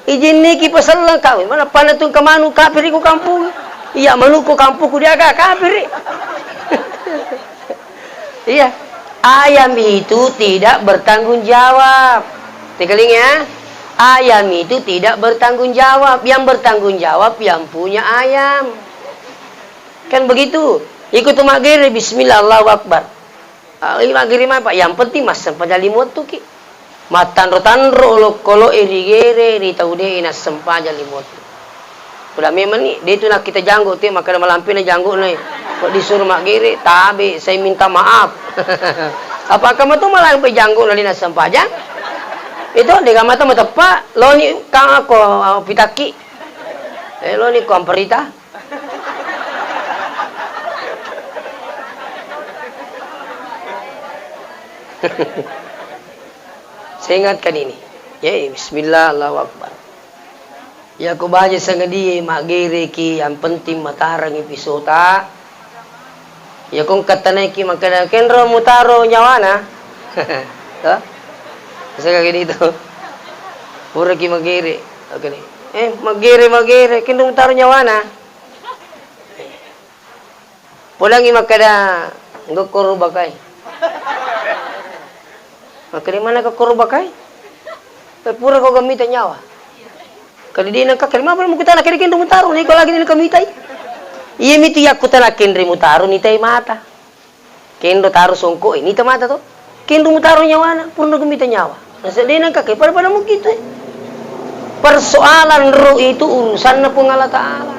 Ijenneki pasallang kau, mana pana tu kamanu kapiri ku kampung. Iya manu ku kampung ku dia aga kapiri. Iya. Ayam itu tidak bertanggung jawab. Tekaling ya. Ayam itu tidak bertanggung jawab. Yang bertanggung jawab yang punya ayam. Kan begitu. Ikut tu maggere, bismillah, Allahu Akbar. Ah, ini maggere mai, Pak. Yang penting massempajang lima wettu ki. Mattanro-tanro olokolo e rigere ri tau de nassempajang lima wettu. Pura memang ni, de tu nakkita janggo te, makkeda malampena janggo na. Kok disuruh maggere, tabe, saya minta maaf. Apakah matu malampe janggo na de nassempajang? Itu de mata mateppa, loni kang ako, ah, pitakki. Eh, loni ko amperita. Saya ingatkan ini. Ya, bismillah, Allahu Akbar. Ya, ko baja sangadie maggereki, yang penting matarangi pisota. Ya, ko engka tanaiki makkeda, "Kenro mutaro nyawana?" Toh? Saya kayak gitu. Pura ki maggere. Oke nih. Eh, maggere, maggere, kenro mutaro nyawana? Podangngi makkeda, "Nggak koro bakai." Makkeda, "Mana ke koro bakai? Eh, pura kau gamita nyawa." Kali dia nengka, kali mana mukutana, kali kenro mutaro, nih kalau lagi nih kamitai. Iya mitu yakku tana kenro mutaro, nitai mata. Kenro taro songko, eh, nita mata to. Kenro mutaro nyawana, purna gumita nyawa. Nasa de nengka ke pada-pada mukitu, eh. Persoalan roh itu urusanna Puang Allah Ta'ala.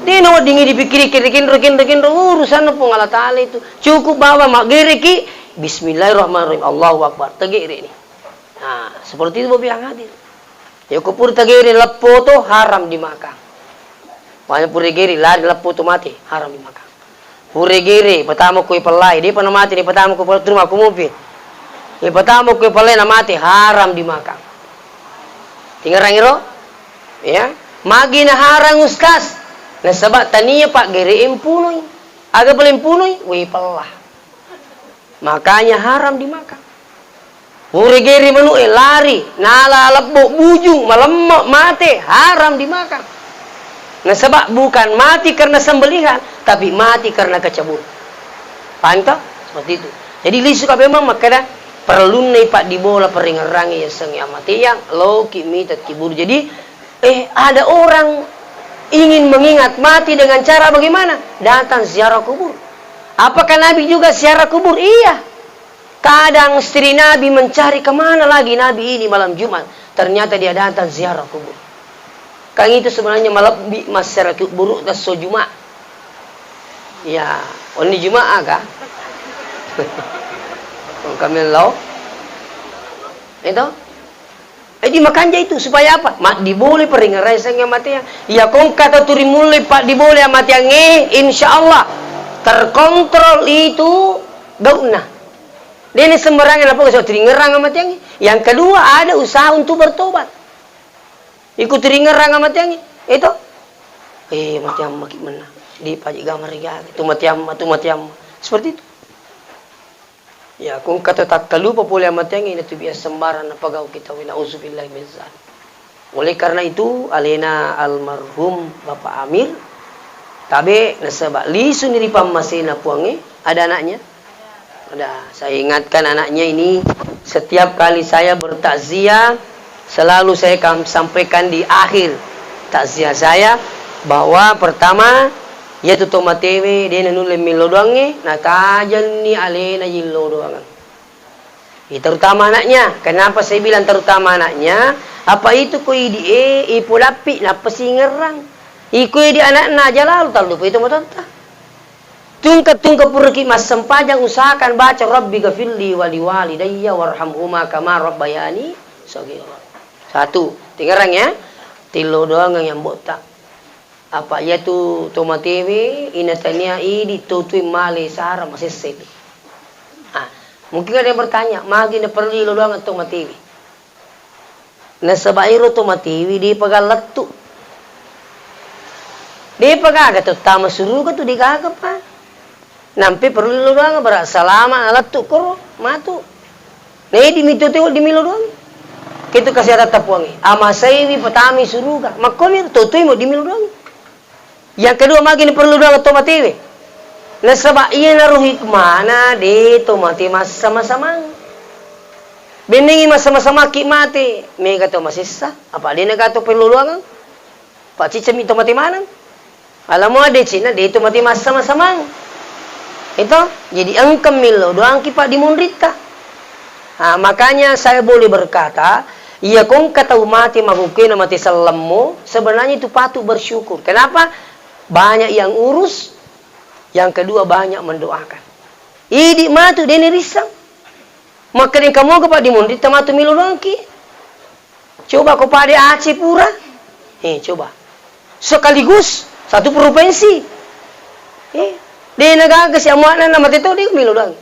De naweddingi dipikiri kenro, kenro, kenro, urusanna Puang Allah Ta'ala itu. Cukup bawa maggereki, bismillahirrahmanirrahim, Allahu Akbar. Tegere ni. Nah, seperti itu Bapak yang hadir. Ya, ko pura tagere leppo to, haram dimakan. Makanya pura gere lari leppo to mate, haram dimakan. Pura gere, patama kue pellai, dia pernah mati, dia patama kue pellai, terima aku mobil. Dia patama kue pellai na mate, haram dimakan. Tingerangi ro? Ya. Magi na harang ustaz. Nasaba tania pak gere empunoi. Aga pale empunoi? Wei pellah. Makanya haram dimakan. Pura gere manu'e lari, nala lebbo bujung, malemme, mate, haram dimakan. Nasaba bukan mati karena sembelihan, tapi mati karena kecebur. Paham toh? Seperti itu. Jadi lisu kape memang makkeda perlunna ipad dibola peringerangi yasengnge amateang, loki mita kibur. Jadi, eh, ada orang ingin mengingat mati dengan cara bagaimana? Datang ziarah kubur. Apakah Nabi juga ziarah kubur? Iya. Kadang istri Nabi mencari kemana lagi Nabi ini malam Jumat. Ternyata dia datang ziarah kubur. Kan itu sebenarnya malebbi masyarakat buruk dan so Jumat. Ya, oni Jumat aga? Kami lo. Itu. Jadi makanja itu supaya apa? Maddi boleh peringerai sengnge matea. Ya kong kata turi mulai pak di boleh amateangnge, insya Allah terkontrol itu gauna. Dene sembarangan apa so teringerang amateangnge. Yang kedua ada usaha untuk bertobat. Iku teringerang amateangnge. Itu. Eh, mateamma ki menna. Di paji gamar ga. Tu mateamma, tu mateamma. Seperti itu. Ya, kung kata takkalupa pole amateangnge, ina tu biasa sembarang napagau kita, wa na'udzubillahi min dzalik. Oleh karena itu, alena almarhum Bapak Amir, tabe nasaba lisu ni ri pammasena Puangnge, ada anaknya? Ada. Saya ingatkan anaknya ini, setiap kali saya bertakziah, selalu saya kam-, sampaikan di akhir takziah saya, bahwa pertama, Iyatu to matewe de' nanulle millo doangnge, natajenni alena yillo doangeng. Terutama anaknya. Kenapa saya bilang terutama anaknya? Apa itu ko idi e, ipodappi, nappa singerrang. Iko idi anakna aja lalu, tallupai tomatoatta. Tungke-tungke puraki massempajang, usahakan baca Rabbi ghafirli wali walidayya warhamhuma kama rabbayani shaghira. Satu, tingerang ya. Tillo doangeng yang botta. Apa iyatu to matewe, ina tania idi to tui male sara masesse tu. Ah, mungkin ada yang bertanya, magi naperlu lo doangeng to matewe? Nasaba iro to matewe de'pa gaga lettu. De'pa gaga to tama suruga tu, de'gaga pa. Nampe perlu lo doangeng, bara salama lettu koro matu. Na idi mi to tui wedding millo doangeng. Ketu kesehatan tapuangnge. Amasaiwi patamai suruga. Makkomi to tui wedding millo doangeng. Yang kedua, magi naperlu doangeng to matewe? Nasaba iyanaro hikmana de' to mate massama-samang. Bennengngi massama-samaki mate, mega to masessa, apa de' nagaga to perlu doangeng? Paccicami to mate maneng. Alamo adecenna de' to mate massama-samang. Itu, jadi engka millo doangki paddimunritta. Ah, makanya saya boleh berkata, iya ko engka tau mate makkukkuena mate sellemmo, sebenarnya itu patut bersyukur. Kenapa? Banyak yang urus, yang kedua banyak mendoakan. Idi matu de' narisseng. Makkeda engka moga paddimunritta matu millo doangki. Coba ko pada Aceh pura. Eh, coba. Sekaligus satu provinsi. Eh, de' nagaga si amuakna na mate to de' millo doangeng.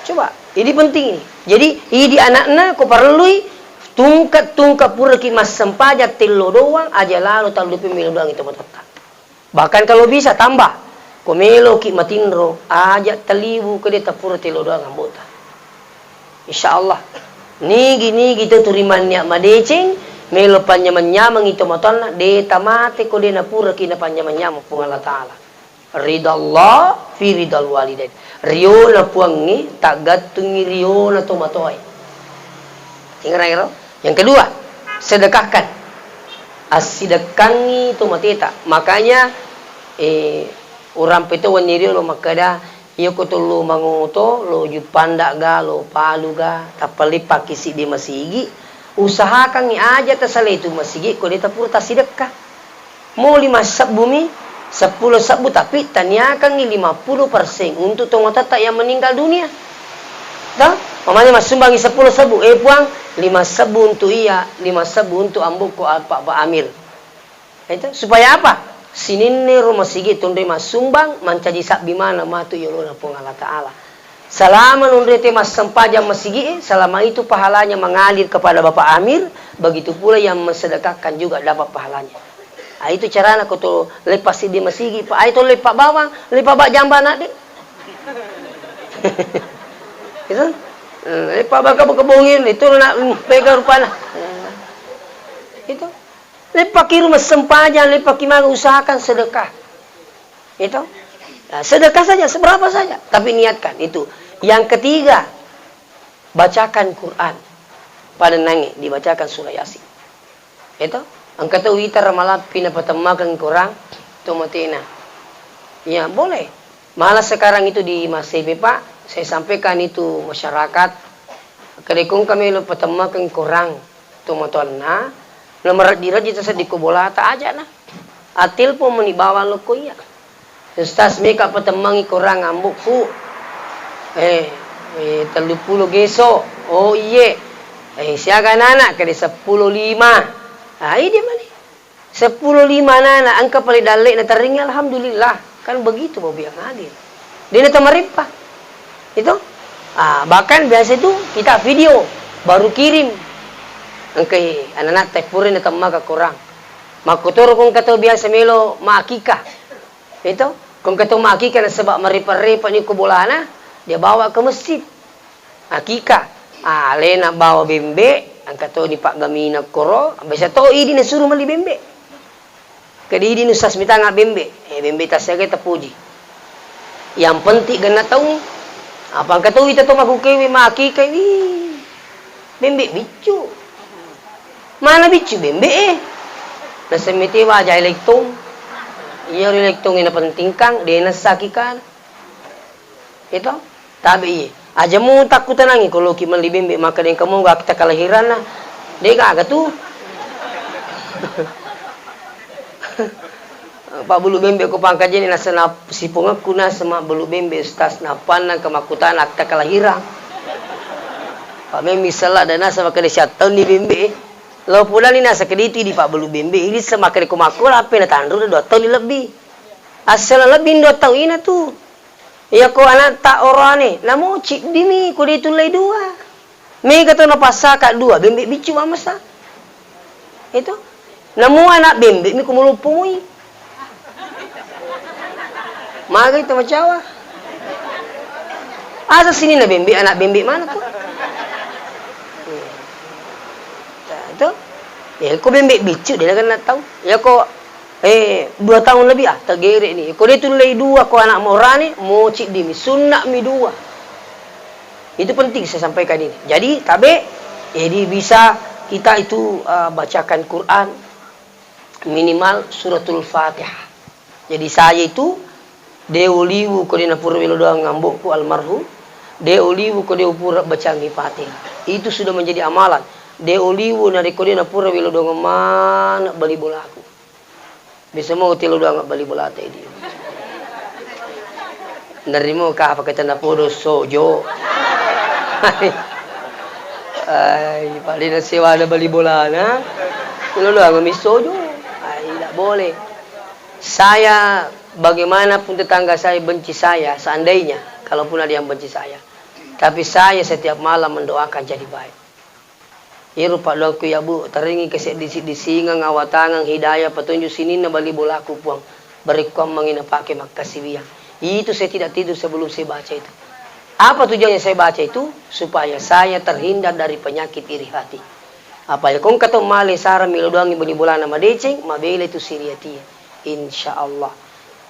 Coba, ini penting ini. Jadi, idi anakna ko parellui tungke-tungke puraki massempajang tillo doang aja lalo tallupai millo doangeng tomatoatta. Bahkan kalau bisa tambah, ko meloki matinro, aja taliwu ko de' tapura tillo doangeng ambo'ta. Insya Allah, nigi-nigi to turimannia madeceng, melo panyameng-nyamengi tomatoanna, de' tamate ko de' napuraki napanyameng-nyameng Puang Allah Ta'ala. Ridha Allah fi ridhal walidain. Riona Puangnge, taggattungngi riona tomatoae. Ingerang ero? Yang kedua, sedekahkan. Assidekkangngi tomateta. Makanya, eh, urang peto wenni riolo makkeda, iya ko to lo mangoto, lo Juppandang ga, lo Palu ga, tappa leppaki siddi masigi, usahakangngi aja tasalai tu masigi ko de' tapura tassidekka. Mo lima sebbu mi, seppulo sebbu, tapi taniakangngi lima puluh persen untuk tomatoatta yang meninggal dunia. Toh? Mamanya massumbangngi seppulo sebbu, eh Puang, lima sebbu untuk iya, lima sebbu untuk ambo'ku Pak, Pak Amir. Itu supaya apa? Sininna ro masigi tonroi massumbang, mancaji sabbi maneng matu yolona Puang Allah Ta'ala. Selama nonroi te massempajang masigi, selama itu pahalanya mengalir kepada Bapak Amir, begitu pula yang mensedekahkan juga dapat pahalanya. Ah, itu carana ko to leppa siddi masigi, Pak. Ai to leppa bawang, leppa ba jamba anak de'. Itu. Eh, leppa ba kebo-, kebongin, itu nak, hmm, pegang rupana. Eh, itu. Leppaki rumah sempajang, leppaki manga usahakan sedekah. Itu. Nah, sedekah saja, seberapa saja, tapi niatkan itu. Yang ketiga, bacakan Quran. Pada nange dibacakan surah Yasin. Itu, engka to wita ra malappi napatemmakeng korang to matena. Ya, boleh. Malah sekarang itu di Masebe, Pak, saya sampaikan itu masyarakat, kedekong kami lo patemmakeng korang to matoanna, lo mereddi-reddi taseddi ko bolata aja na. Atelpon meni bawang lokko iya. Ustaz, meka patemmangi korang ambukku. Eh, eh, telluppulo geso. Oh, iye. Eh, siaga anak-anak? Kede seppulo lima. Ah, idi mani. Seppulo lima anak-anak, engka pale dalle na teringi, alhamdulillah. Kan begitu Bapak yang hadir. Dia na tamareppa. Itu. Ah, bahkan biasa itu kita video, baru kirim. Engka anak-anak tepure na temmaka korang. Makkotoro ko engka tau biasa melo maakikah. Itu, ko engka to maakika nasaba marepa-repa ni ko bolana, dia bawa ke masjid. Akika, ah, alena bawa bembe, engka to ni paggamina koro, biasa to idi nasuru melli bembe. Kedi idi nusas mitanga bembe, eh, bembe tasiaga tapoji. Yang penting genna taung, apa engka to wita to makukewe maakika, wih, bembe biccu. Mana biccu bembe e? Nasemmete waja elektong. Iya ri lettongnge napentingkang, de' nassaki kan. Itu? Tabe' iye. Aja mu takkutanangi ko loki melli bembe' maka de' engka moga akta kelahiranna. De' gaga tu. Pabbulu bembe' ko Pangkajene nasena sipongekku nasema bulu bembe' Ustaz, napannang ke makkutana akta kelahiran. Pak Memi sella dan nasaba kede siattaunni bembe'. Lo pulani nasaba kede itu idi pabbulu bembe', idi sema kede ko makkola ape natanru dua taunni lebbi. Asal lebbi dua taunna tu. Iya ko anakta orane, namo ciddimi ko de' tullei dua. Mega to napassaka dua, bembe' biccu mammasa. Itu. Namu anak bembe' mi ko maloppo mui. Magai to macawa. Asa sininna bembe', anak bembe' mana to? Nah, itu. Ya, ko bembe' biccu de' nakenna tau. Ya ko Eh, dua tahun lebih, ah, tegere'ni. Ko de' tullei dua ko anak morane, mo ciddimi, sunna'mi dua. Itu penting saya sampaikan ini. Jadi, tabe', jadi bisa kita itu, eh, bacakan Quran minimal suratul Fatihah. Jadi, saya itu de' oliwu ko de' napura welo doang ambo'ku almarhum, de' oliwu ko de' upura bacangi Fatihah. Itu sudah menjadi amalan. De' oliwu narekko de' napura welo doang mana bali bolaku. Bisa mo telo doang bali bolata idi. Nerimo ka apa kata napodo sojo. Ai, pale nasewana bali bolana. Telo doang mi sojo. Ai, tidak boleh. Saya, bagaimanapun tetangga saya benci saya, seandainya, kalaupun ada yang benci saya, tapi saya setiap malam mendoakan jadi baik. Iyaro paddoangku iya, Bu, taringi kaseddisi-disingeng, awatangeng, hidayah, petunjuk sininna bali bolaku, Puang. Barekkuammengi napake makkasiwiang. Itu saya tidak tidur sebelum saya baca itu. Apa tujuannya saya baca itu? Supaya saya terhindar dari penyakit iri hati. Apa ya, ko engka to male sarang melo doangi bali bolana madeceng, mabela itu siriatie. Insya Allah.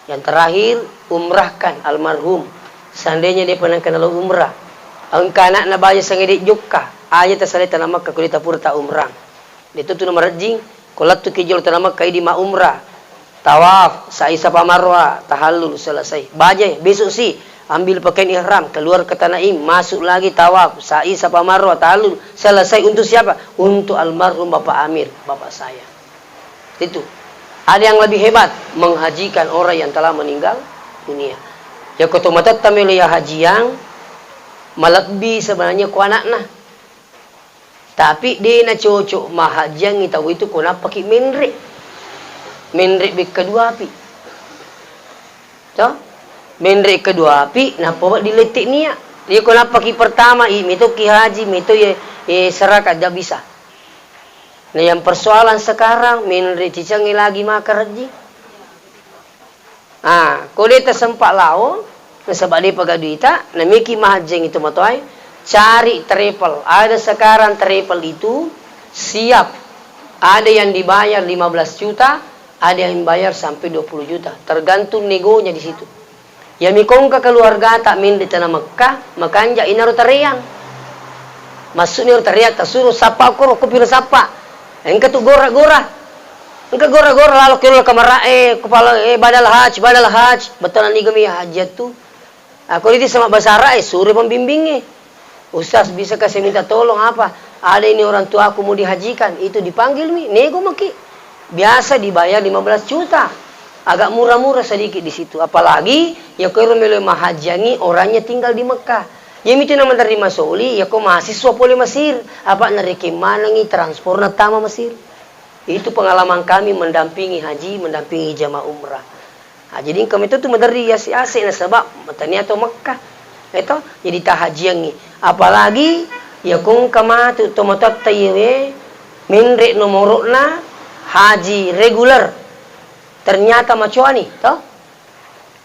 Yang terakhir, umrahkan almarhum. Seandainya dia pernah kena lo umrah, engka anakna baja sangede jokka, aja tasalai tana Mekka ko de' tapura ta umrah. De' tu tu namarejjing, ko lettuki jolo tana Mekka idi ma umrah. Tawaf, sa'i Safa Marwa, tahallul, selesai. Baja, besok si, ambil pakaian ihram, keluar ke Tanaim, masuk lagi tawaf, sa'i Safa Marwa, tahallul, selesai. Untuk siapa? Untuk almarhum Bapak Amir, bapak saya. Itu. Ada yang lebih hebat, menghajikan orang yang telah meninggal dunia. Ya, ko tomatoatta melo ya hajiang, malebbi sebenarnya ko anakna. Tapi de' nacocok mahajiangi tau itu ko nappaki menre'. Menre' bekka duapi. To? Menre' kedua api, nappa wedding lette' nia'. Iya ko nappaki pertama, i, metoki haji, meto ye, ye, serakat, tidak bisa. Nah, yang persoalan sekarang, menre' cicengnge lagi maka rejji. Ah, ko de' tasempa lao, nasaba' de' paga duita, namiki mahajjeng itu matoai, cari travel. Ada sekarang travel itu siap. Ada yang dibayar lima belas juta, ada yang bayar sampai dua puluh juta, tergantung negonya di situ. Iya mi ko engka keluargata menre' tana Mekka, makanja' inaro tareang. Maksudna ero tareang, tasuro sappa koro, ko piro sappa. Engka tu gora-gora. Engka gora-gora lalo ke lo kamara, eh, kepala, eh, badal haj, badal haj. Betul niga mi haji tu. Ako itu sama basara, eh, suro pembimbingnge. Ustaz, bisakah saya minta tolong apa? Ada ini orang tuaku mau dihajikan, itu dipanggil mi, nego maki. Biasa dibayar lima belas juta. Agak murah-murah sedikit di situ. Apalagi, ya ko ero melo mahajiangi orangnya tinggal di Mekah. Iya mitu na menerima soli, ya ko mahasiswa pole Mesir. Apa narekeng manengi transporna tama Mesir. Itu pengalaman kami mendampingi haji, mendampingi jamaah umrah. Ah, jadi engka meto tu maderri ase-ase nasaba' tania to Mekah. Eto, jadi tahajiangngi. Apalagi iya ko engka matu tomatoatta iyewe menre' nomoro'na haji reguler. Ternyata macoani, to?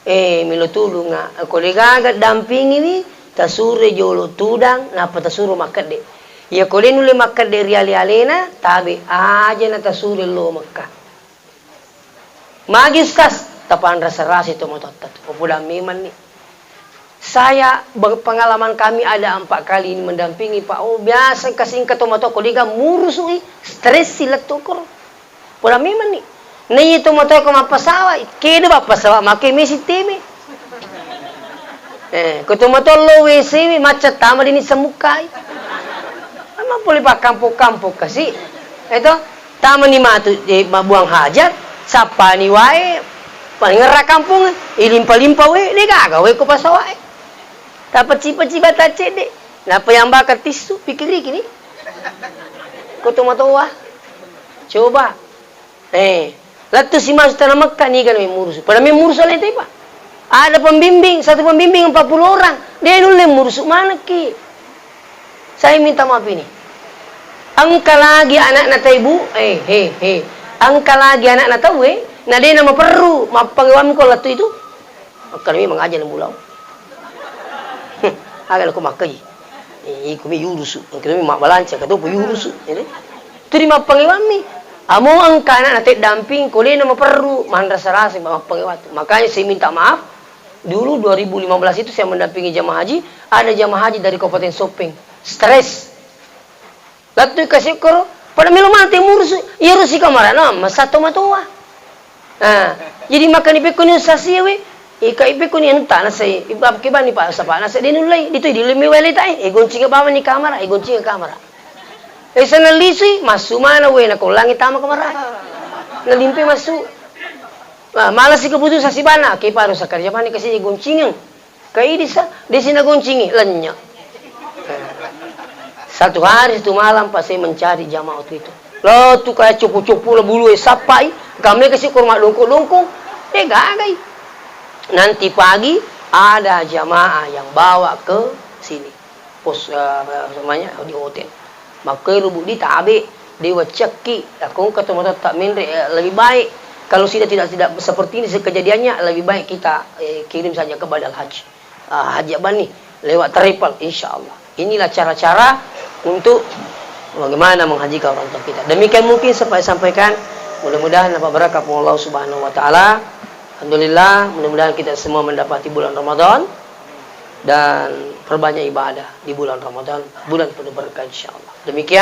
Eh, melo tulunga. Ko de' gaga dampingiwi, tasuro jolo tudang, nappa tasuro makkedde'. Iya ko de' nulle makkedde' ri ale-alena, tabe' aja na tasuro lo Mekah. Magi Ustaz, tapanrasa-rasa tomatoatta tu. Popodang memanni. Saya be-, pengalaman kami ada empat kali ini mendampingi, Pak. Oh, biasa kasingka tomatoa ko de' ga murusu'i, stressi lettu koro. Podang memanni. Naiya tomatoa ko mappasawa, kedo mappasawa, make mesi teme. Eh, ko tomatoa lo W C we, macca tama dini semmukai. Ama pole pakkampong-kampong kasi. Eto, tama ni matu, eh, ma-, buang hajat, sappani wae, paling ngerra kampong, eh, ilimpa-limpa we, de gaga we ko pasawa e. Tapeci-peci bata cedde. Napa yang bakar tisu, pikiriki ni. Ko tomatoa. Coba. Eh, lettu si masuk tanah Mekah, niga na memmurusu. Pada memmurusu alai tepa. Ada pembimbing, satu pembimbing empat puluh orang. De nulle murusu manekki. Saya minta maaf ini. Engka lagi anakna tau, Bu. Eh, he, he. Engka lagi anakna tau, eh. Na de na maperru, mappangewammi ko lettu itu. Engka mi mangaja na mulau. Aga lako makkai. Eh, iko mi yurusu. Engka mi mabbalanca, katopo yurusu. Ini. Turi mappangewammi. Amo engka anak nate damping, ko de na maperru, manrasa-rasa mappangewatu. Makanya saya minta maaf, dulu dua ribu lima belas itu saya mendampingi jamaah haji, ada jamaah haji dari Kabupaten Sopeng. Stres. Lettu kasi koro, pada melo mate murusu, iya rusi kamarana, masa tomatoa. Ah, jadi makani pekkoni sasiwe, ika ipekkoni anu tana sai, ibab kebani pa sapa na sai de nullei, ditoi dilui mewai leta e, eh, goncinga bawani kamara, eh, goncinga kamara. Eh, sana lisui, massu mana we na kollangi tama kamara. Na limpe massu. Ah, malasi keputusan sibana, ke paru sakarja bani kasi goncingeng. Kaidi sa, de sina goncingi, lenya. Satu hari, satu malam, pas saya mencari jamaah waktu itu. Lo tu kayak cupu-cupu lo bulu e sappai, kami kasi kor madongko-dongko, eh gagai. Nanti pagi ada jamaah yang bawa ke sini. Pos, eh, namanya di hotel. Makkeru budi tabe, dewa cekki, lakongka to matotta menre, eh, lebih baik. Kalau sudah tidak, tidak seperti ini kejadiannya, lebih baik kita, eh, kirim saja kepada Al-Haji. Ah, Haji Abani, lewat travel, insya Allah. Inilah cara-cara untuk bagaimana menghajikan orang tua kita. Demikian mungkin saya sampaikan. Mudah-mudahan dapat berkah Allah Subhanahu wa Ta'ala. Alhamdulillah, mudah-mudahan kita semua mendapati bulan Ramadan dan perbanyak ibadah di bulan Ramadan, bulan penuh berkah, insya Allah. Demikian.